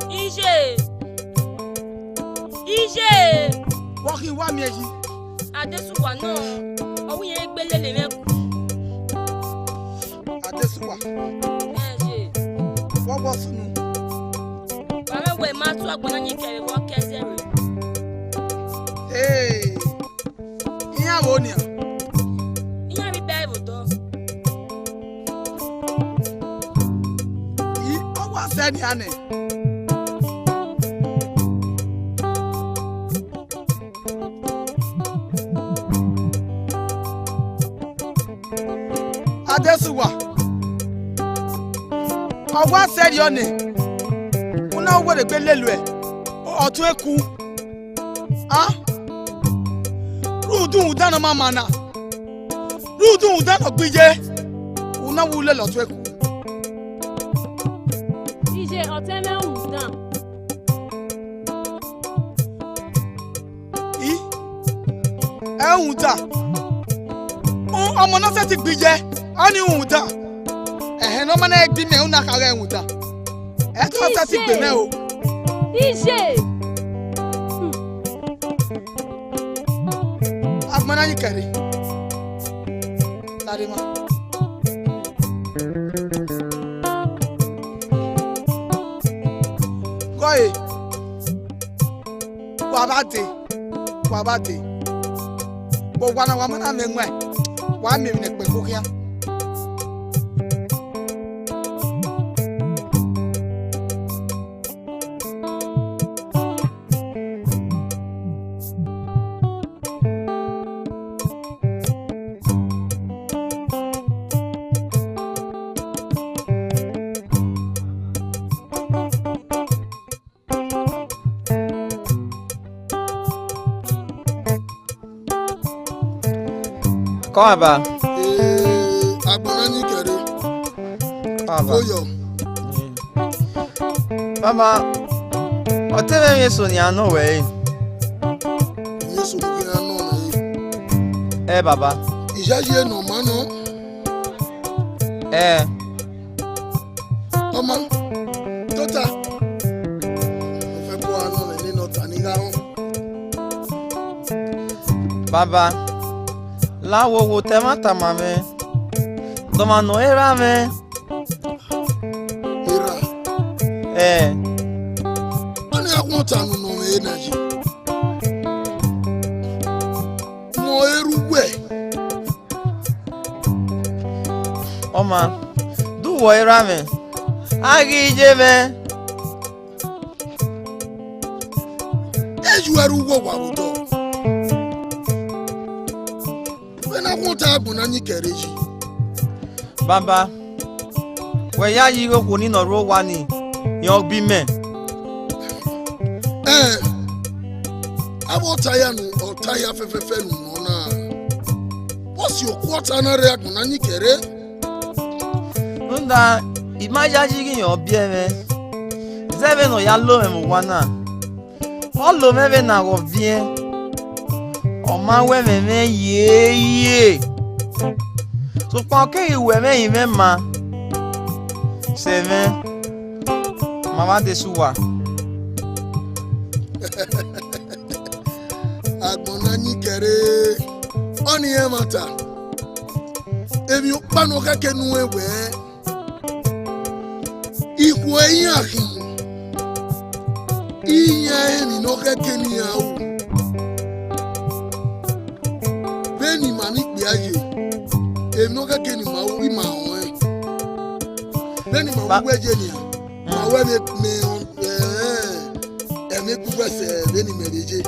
Iye! Iye! Vbọ khin wa miẹn yi? Adesuwa nọ, ọ wẹ irẹn gbe lele mwẹ ku. Adesuwa. Ẹ ye. Vbọ wọ sunu? Wa mwẹ wẹ ma tu agbọn na yin kẹre vbe ọ ke ẹzẹ rre. Ee. Iran vbo nian? Iran vbe iba ẹvbo dọ. I, ọ wa sẹ nian nẹ. Adesuwa, ọ wa sẹrriọ nẹ, u na wẹ rhegbe lele ọtuẹn ku. A, rhunmwuda ne ọ ma ma na, rhunmwuda ne ọ gbe iye, u na wu lele ọtuẹn ku. Iye, ọtẹn mwẹ rhunmwuda. I, ẹ rhunmwuda. Ọmọ ne ọ sẹtin gbe iye, ọnii rhunmwuda. Ẹhẹn ne ọ ma na gbe imẹ, u na kha ghe ẹrhunmwuda. Ẹ ka sẹtin gbe mwẹ o. Iye. Hmm. Agbọn na yin kẹre. Lare emwa. Gọe, wa vba dee, wa vba dee. Vbe owa na wa ma na mwẹ ẹwaẹn, wa miẹn emwi ne ẹkpẹn khin khian. Kọ aba. Ee, agbọn na yin kẹre. Kọ aba. Oyọ. Baba, ọtẹn mwẹ emwi eso ne iran nọ wẹ re? Emwi eso ne iran nọ mwẹ re? Ẹ, baba. Iyayi ne ọ ma nọ. Ẹ. Ọma, tota. Ọ fẹ bu a nọ mwẹ nene ọta ne I gha rọn. Baba, la wowo te ẹmwata ma mwẹ. Dọmwa nọ erha mwẹ. Erha? Ẹ. Ọnii Ẹghẹ ọta ne u nọ mwẹ na yi. Mẹ ọre ru wẹ. Ọ ma, du wẹ ọre ra mwẹ, a ghi ye mwẹ. Eyu ẹre uwu owa vbe odọ. Vbene a gu ta agbọn na yin kẹre yi. Baba, wẹ ya yi ighe okhuo ni ne ọ rre owa ni, rẹn ọ gbe imẹ. Ẹn, avbe ọta hia nu, ọta hia fẹfẹfẹ ne u nọ na. Vbọ si okhuo ọta na rre agbọn na yin kẹre? Rhunmwuda, I ma yayi ghi rẹn ọ biẹ mwẹ, zẹ vbene ọ ya lo mwẹ vbe owa na. Ọ lo mwẹ vbene a ghọ viẹn, ọ ma wẹ mwẹ mwẹ yeye, sokpan ọ keghi wẹ mwẹ rinmwẹ ma, sẹ mwẹ, ma vbe adesẹ uwa. Agbọn na yin kẹre, ọnii rẹn ẹmwata, emwi ọkpa ne ọ khẹke nu ẹn wẹ, ikhuo iran khin, iran emwi ne ọ khẹke ne iran ru. Vbene ima ni kpia ye, emwi ne ọ khẹke ne ima ru, ima rẹn. Vbene ima ru wẹ ye nian, ma wẹ vbe mẹ, ẹmwẹ gu wẹ sẹ vbene imẹ vbe ye.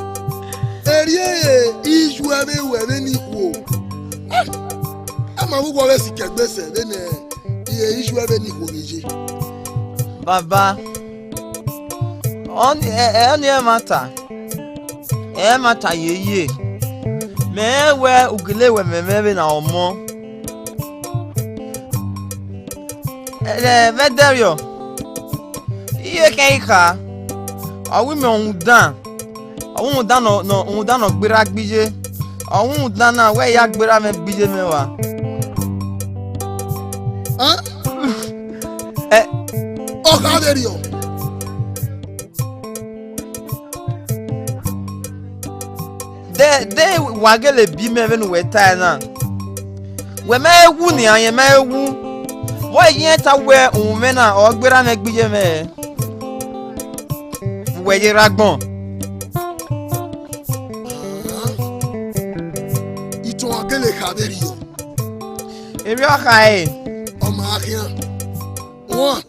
Erriọ iye, iyu ẹvbe ru ẹmwẹ ne ikhuo. A ma vbe uwu ọvbẹ sikẹ egbe sẹ vbene iye iyu ẹvbe ne ikhuo vbe ye. Baba, ọnii ẹmwata, ẹmwata yeye, mẹ rẹn wẹ u gele wẹ mẹ mwẹ vbene a ọmọ. Ẹ, vbe ẹdẹrriọ, iye khian I kha, ọ wẹ imẹ rhunmwuda, ọ wẹ rhunmwuda ne ọ, ne ọ, rhunmwuda ne ọ gberra gbe iye, ọ wẹ rhunmwuda na wẹ I ya gberra mwẹ gbe iye mwẹ rua. Ẹ, ọ kha vberriọ. De, de wa gele bi mẹ vbene uwẹ tae na. Wẹ ma he wu nian, rẹn ma he wu. Vbe ọ ye ta wẹ uhunmwu mwẹ na ọ gberra mwẹ gbe iye mwẹ? Uwẹ ye rre agbọn. Itohan gele kha vberriọ. Erriọ kha ẹre. Ọ ma khian. Wan,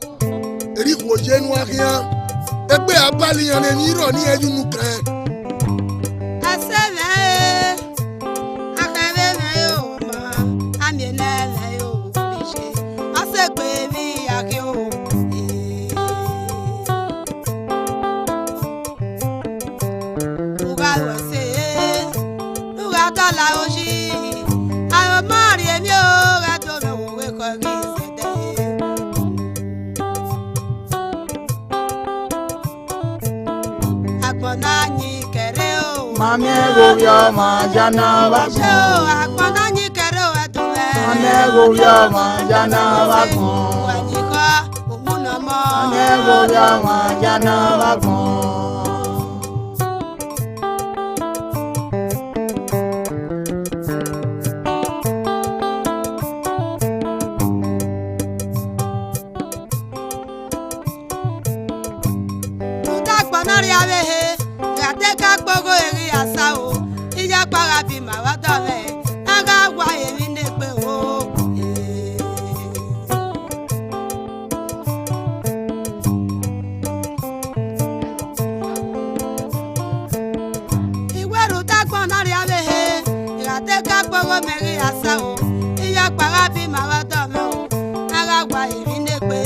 erha ikhuo ye ne uwa khian, egbe a bali iran ne emwi rrọọ ne iran ye unu kan. Ẹse mwẹ, akhẹmwẹ mwẹ o ma, a miẹn nẹ mwẹ o, orisẹ, ọ sẹ egbe emwi ya khian o. U gha ru ẹse, u gha dọla oyi, a ma rhie emwi o, gha do mwẹ owo vbe ekhọe ghi zẹdẹ. Agbọn na yin kẹre o. Ma miẹn vbe ovbi ọmwa ya na vbe agbọn. Agbọn na yin kẹre o, ẹdun mwẹ. Ma miẹn vbe ovbi ọmwa ya na vbe agbọn. Uwẹ yin khọ, uwu nọ mọ. Ma miẹn vbe ovbi ọmwa ya na vbe agbọn. Rhunmwuda agbọn na rria vbe ehe, gha te ka kpe ogho eghi ya sa o, iyakpa gha bi ima vbe ọdọ mwẹ, a gha wa emwi ne egbe o. I wẹ rhunmwuda agbọn na rria vbe ehe, I gha te ka kpe ogho mẹ ghi ya sa o, iyakpa gha bi ima vbe ọdọ mwẹ o, a gha wa emwi ne egbe.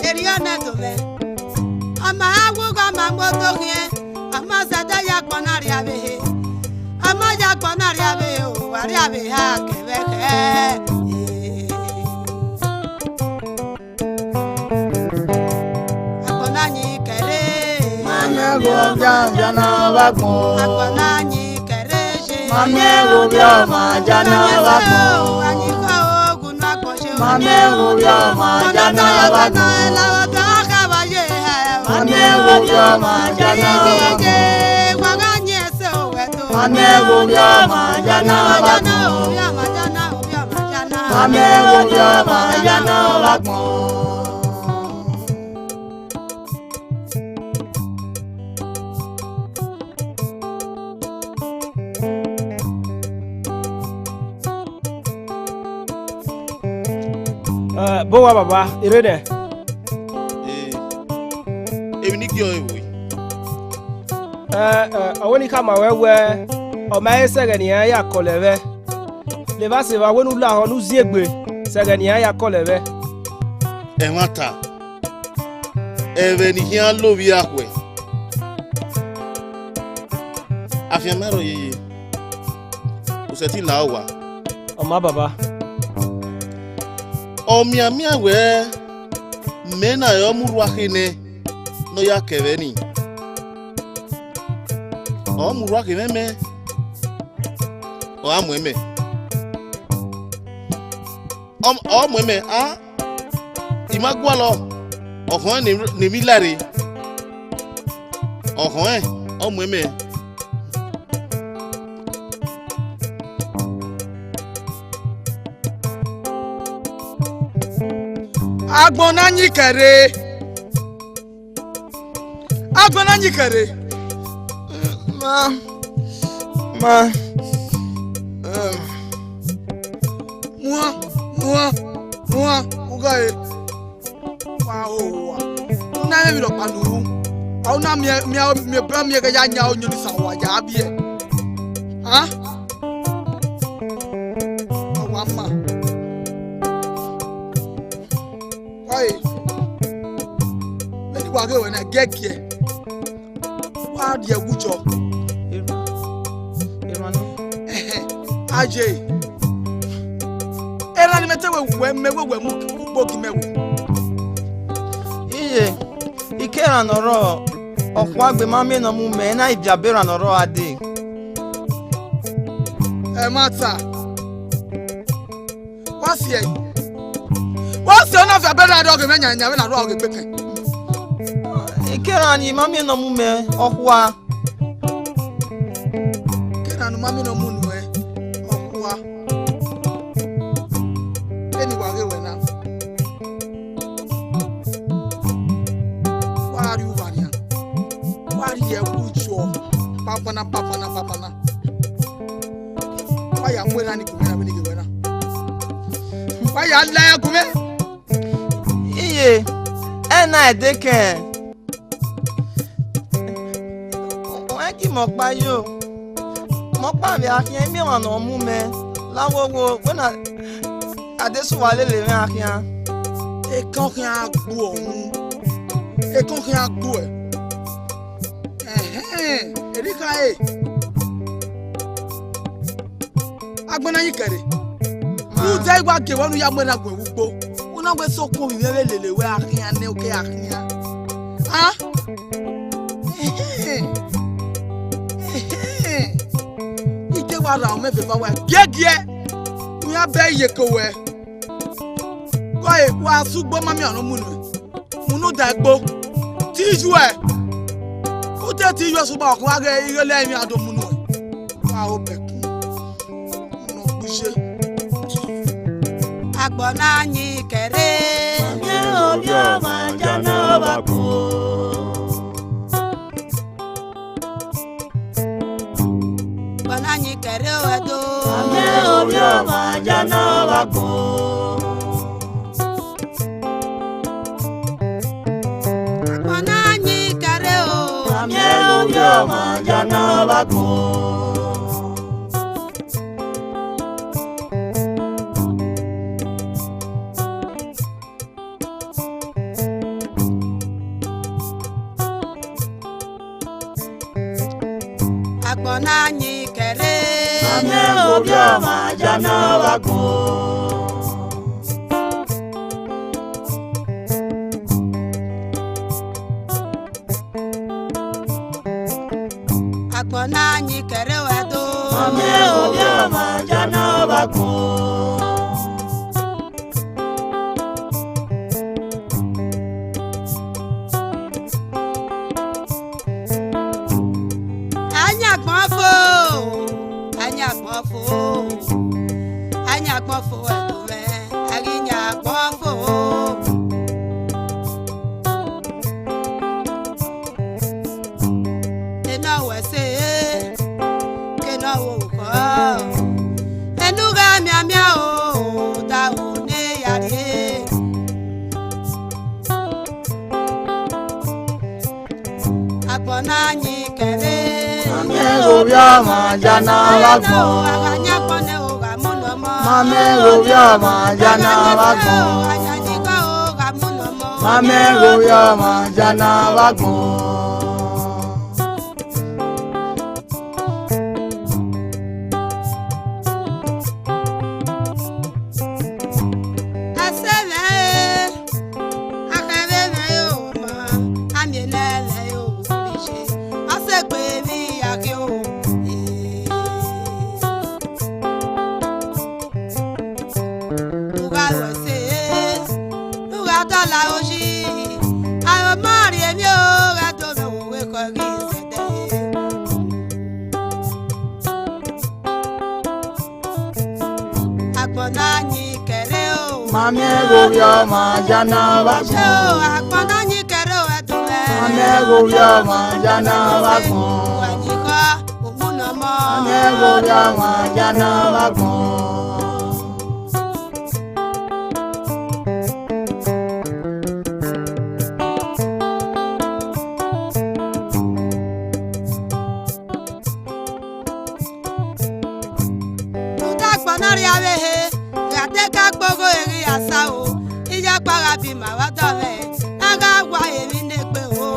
Erriọ nẹ do mwẹ, ọ ma gha wu ghe ọ ma mu odo khian, ọ ma zẹdẹ ya agbọn na rria vbe ehe, ọ ma ya agbọn na rria vbe ehe o, wa rria vbe eha kẹvbe ẹkhẹ. Agbọn na yin kẹre. Ma miẹn vbe ovbi ọmwa ya na vbe agbọn. Agbọn na yin kẹre ye. Ma miẹn vbe ovbi ọmwa ya na vbe agbọn. Ayin kọ ogun na agbọn ye. Ma miẹn vbe ovbi ọmwa ya na vbe agbọn. Ọna la ọdọ kha vba ye hẹ. Ma miẹn vbe ovbi ọmwa ya na vbe agbọn. Wa gha yin ẹse owẹ do. Ma miẹn vbe ovbi ọmwa ya na vbe agbọn. Ovbi ọmwa ya na, ovbi ọmwa ya na. Amẹ ovbi ọmwa ya ne ọ vbe agbọn. Eh, bọ owa baba, I rre nẹ. Eh, emwi ne I gie ọre vbe? Eh, eh, ọ wẹ ne I khama ruẹ wẹẹ, ọ ma he sẹ ẹghẹ ne iran ya kọlọ ẹvbẹ. Levba sẹ evba, wẹ ne u lahọ ne u ziengbe sẹ ẹghẹ ne iran ya kọlọ ẹvbẹ. Ẹmwata, ẹvbo ne I khian lo vbe irahuẹ. Afianma rrọọ yeye, u sẹtin la owa. Ọ ma baba. Ọ mianmian wẹẹ, mẹ na re ọmurhua khe nẹ ne ọ ya kẹ vbe nii. Ọmurhua khe mwẹ mẹ, ọ gha muẹn mẹ. Ọ, ọ muẹn mẹ, a, I ma gualọ, ọ khọn ne, ne emwi la rre. Ọ khọn, ọ muẹn mẹ. Agbọn na yin kẹre. Agbọn na yin kẹre. Ma, ma, muan, muan, muan, u gha re. Wa ho wa. U na rẹn emwi rhọkpa ne u ru. A u na miẹn, miẹn, miẹn, miẹn, miẹn ghe ya yan oyan ni sa wa ya biẹ. A? A wa ma. Ọe, vbene wa ghe ruẹ na giẹgiẹ, wa rhie ẹwu jọ. Erhan, erhan nọ. Ẹhẹn, aye. Erhan ni mẹ te wẹ wẹ, mẹ wẹ wẹ mu ugbo gi mẹ wu. Iye, I ke erhan ne ọ rrọọ, ọ khuagbe ma miẹn ne ọ mu mẹ, I na i viọ abe erhan ne ọ rrọọ gha dee. Ẹmwata. Wa si ẹe. Wa si ẹe, ọ na viọ abe erhan rrọọ ghe mwẹ yan, yan vbene a rrọọ ghe gbe kẹn. I ke erhan ni ma miẹn ne ọ mu mẹ, ọ khua. Ke erhan ne u ma miẹn ne ọ mu nuẹn, ọ khua. Vbene wa ghe ruẹ na. Wa rrie uwa nian. Wa rhie ẹwu jọ. Papana, papana, papana. Wa ya mu erhan ni gu mwẹ na vbene I ghe ruẹ na. Wa ya la ẹre gu mwẹ. Iye, ẹna ẹdẹ kẹn. Wẹ gi mẹ ọkpa yo. Mẹ ọkpa vbe a khian, I miẹn ọmwa ne ọ mu mẹ. La wo wo, wẹ na Adesuwa lele mwẹ a khian. Ekẹn ọ khian gbuẹ uhunmwu. Ekẹn ọ khian gbuẹ. Ẹhẹn, erha ikha ẹre. Agbọn na yin kẹre. Rhunmwuda I wa gie wẹ ne u ya mu erhan gu ẹwu ugbo. U na wẹ sokpan ovbi mwẹ vbe lele wẹ a khian nẹ, okẹ a khian. A? Ẹhẹn. Ẹhẹn. I te wa ra ọmọ ẹvbo eva wa giẹgiẹ. U ya bẹ iyeke owẹ. Kọe, wa sẹ ugbo ma miẹn ọnọ mu nuẹn. Munu da egbo. Te iyuẹ. U te te iyuẹ sugba ọkhuan ghe ighele ẹmwẹ a do mu nuẹn. Wa ho bẹkun. Unu ọ gbe iye. Agbọn na yin kẹre. Ovbi ọmwa ya ne ọ vbe agbọn. Agbọn na yin kẹre o Ẹdo. Ovbi ọmwa ya ne ọ vbe agbọn. Agbọn na yin kẹre o. Ovbi ọmwa ya ne ọ vbe agbọn. Agbọn na yin kẹre. Ovbi ọmwa ya ne ọ vbe agbọn. Agbọn na yin kẹre o Ẹdo. Ovbi ọmwa ya ne ọ vbe agbọn. A yin agbọn fo, a yin agbọn fo, a yin agbọn fo Ẹdo mwẹ. wẹ sẹ, ke ne ọ vbe orukhọ. Enu gha mianmian o, da ru ne ya rrie. Agbọn na yin kẹre. Ma miẹn ghe ovbi ọmwa ya na vbe agbọn. A gha yan agbọn nẹ, o gha mu ne ọmọ. Ma miẹn ghe ovbi ọmwa ya na vbe agbọn. A gha yan ikọ, o gha mu ne ọmọ. Ma miẹn ghe ovbi ọmwa ya na vbe agbọn. Ẹse mwẹ, akhẹn vbe mwẹ o ma, a miẹn nẹ mwẹ o, orisẹ, ọ sẹ egbe emwi ya khian o. U gha ru ẹse, u gha dọlọ aro yi, aro ma rhie emwi o, gha do mwẹ owe khọ ghi zẹdẹ. Agbọn na yin kẹre o. Ma miẹn ghe ovbi ọmwa ya na vbe agbọn. Agbọn na yin kẹre o, ẹdun mwẹ. Ma miẹn ghe ovbi ọmwa ya na vbe agbọn. Uwa yin ikọ, u mu ne ọmọ. Ma miẹn ghe ovbi ọmwa ya na vbe agbọn. Rhunmwuda agbọn na rhie avbe ehe, gha te ka kpe ogho eghi ya sa o, iyọkpa gha bi ima vbe ọdọ mwẹ, a gha wa emwi ne egbe o.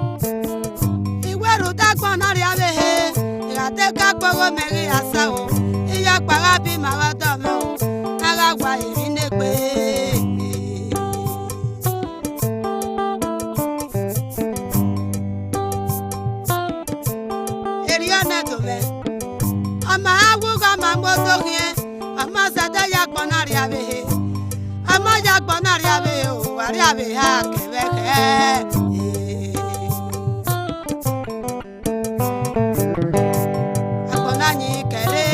I wẹ rhunmwuda agbọn na rhie avbe ehe, I gha te ka kpe ogho mẹ ghi ya sa o, iyọkpa gha bi ima vbe ọdọ mwẹ o, a gha wa emwi ne egbe. Erriọ nẹ do mwẹ, ọ ma gha wu gha ma mu odo khian, ọ ma zẹdẹ ya agbọn na rhie avbe ehe, ọ ma ya agbọn na rhie avbe ehe o, a rhie avbe ehe a kẹ vbe khẹ. Agbọn na yin kẹre.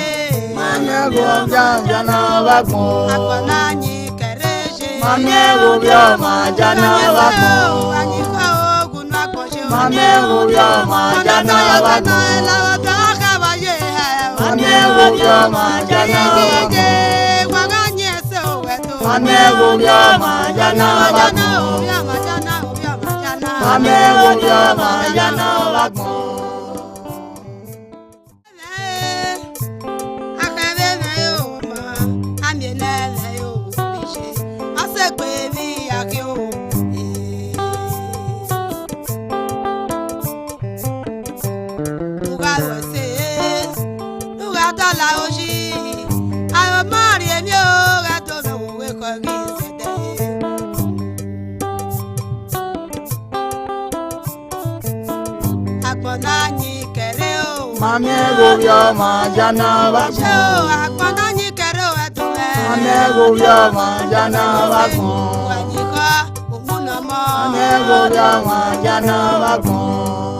Ma miẹn ghe ovbi ọmwa ya na vbe agbọn. Agbọn na yin kẹre ye. Ma miẹn ghe ovbi ọmwa ya na vbe agbọn. Wa yin ikọ, o gha mu ne agbọn ye o. Ma miẹn ghe ovbi ọmwa ya na vbe agbọn. Ọna na ẹla ọdọ kha vba ye hẹ o. Ma miẹn ghe ovbi ọmwa ya na vbe agbọn. Wa gha yin ẹse o wẹ do. Ma miẹn ghe ovbi ọmwa ya na vbe agbọn. Ovbi ọmwa ya na, ovbi ọmwa ya na. Ma miẹn ghe ovbi ọmwa ya na vbe agbọn. Akhẹn vbe mwẹ o ma, a miẹn nẹ mwẹ o, orisẹ, ọ sẹ egbe emwi ya khian o. U gha ru ẹse, u gha dọlọ aro yi, aro ma rhie emwi o, gha do mwẹ owe khọ ghi zẹdẹ. Agbọn na yin kẹre o. Ma miẹn ghe ovbi ọmwa ya na vbe agbọn. Agbọn na yin kẹre o, ẹdun mwẹ. Ma miẹn ghe ovbi ọmwa ya na vbe agbọn. Wa yin ikọ, u mu ne ọmọ. Ma miẹn ghe ovbi ọmwa ya na vbe agbọn.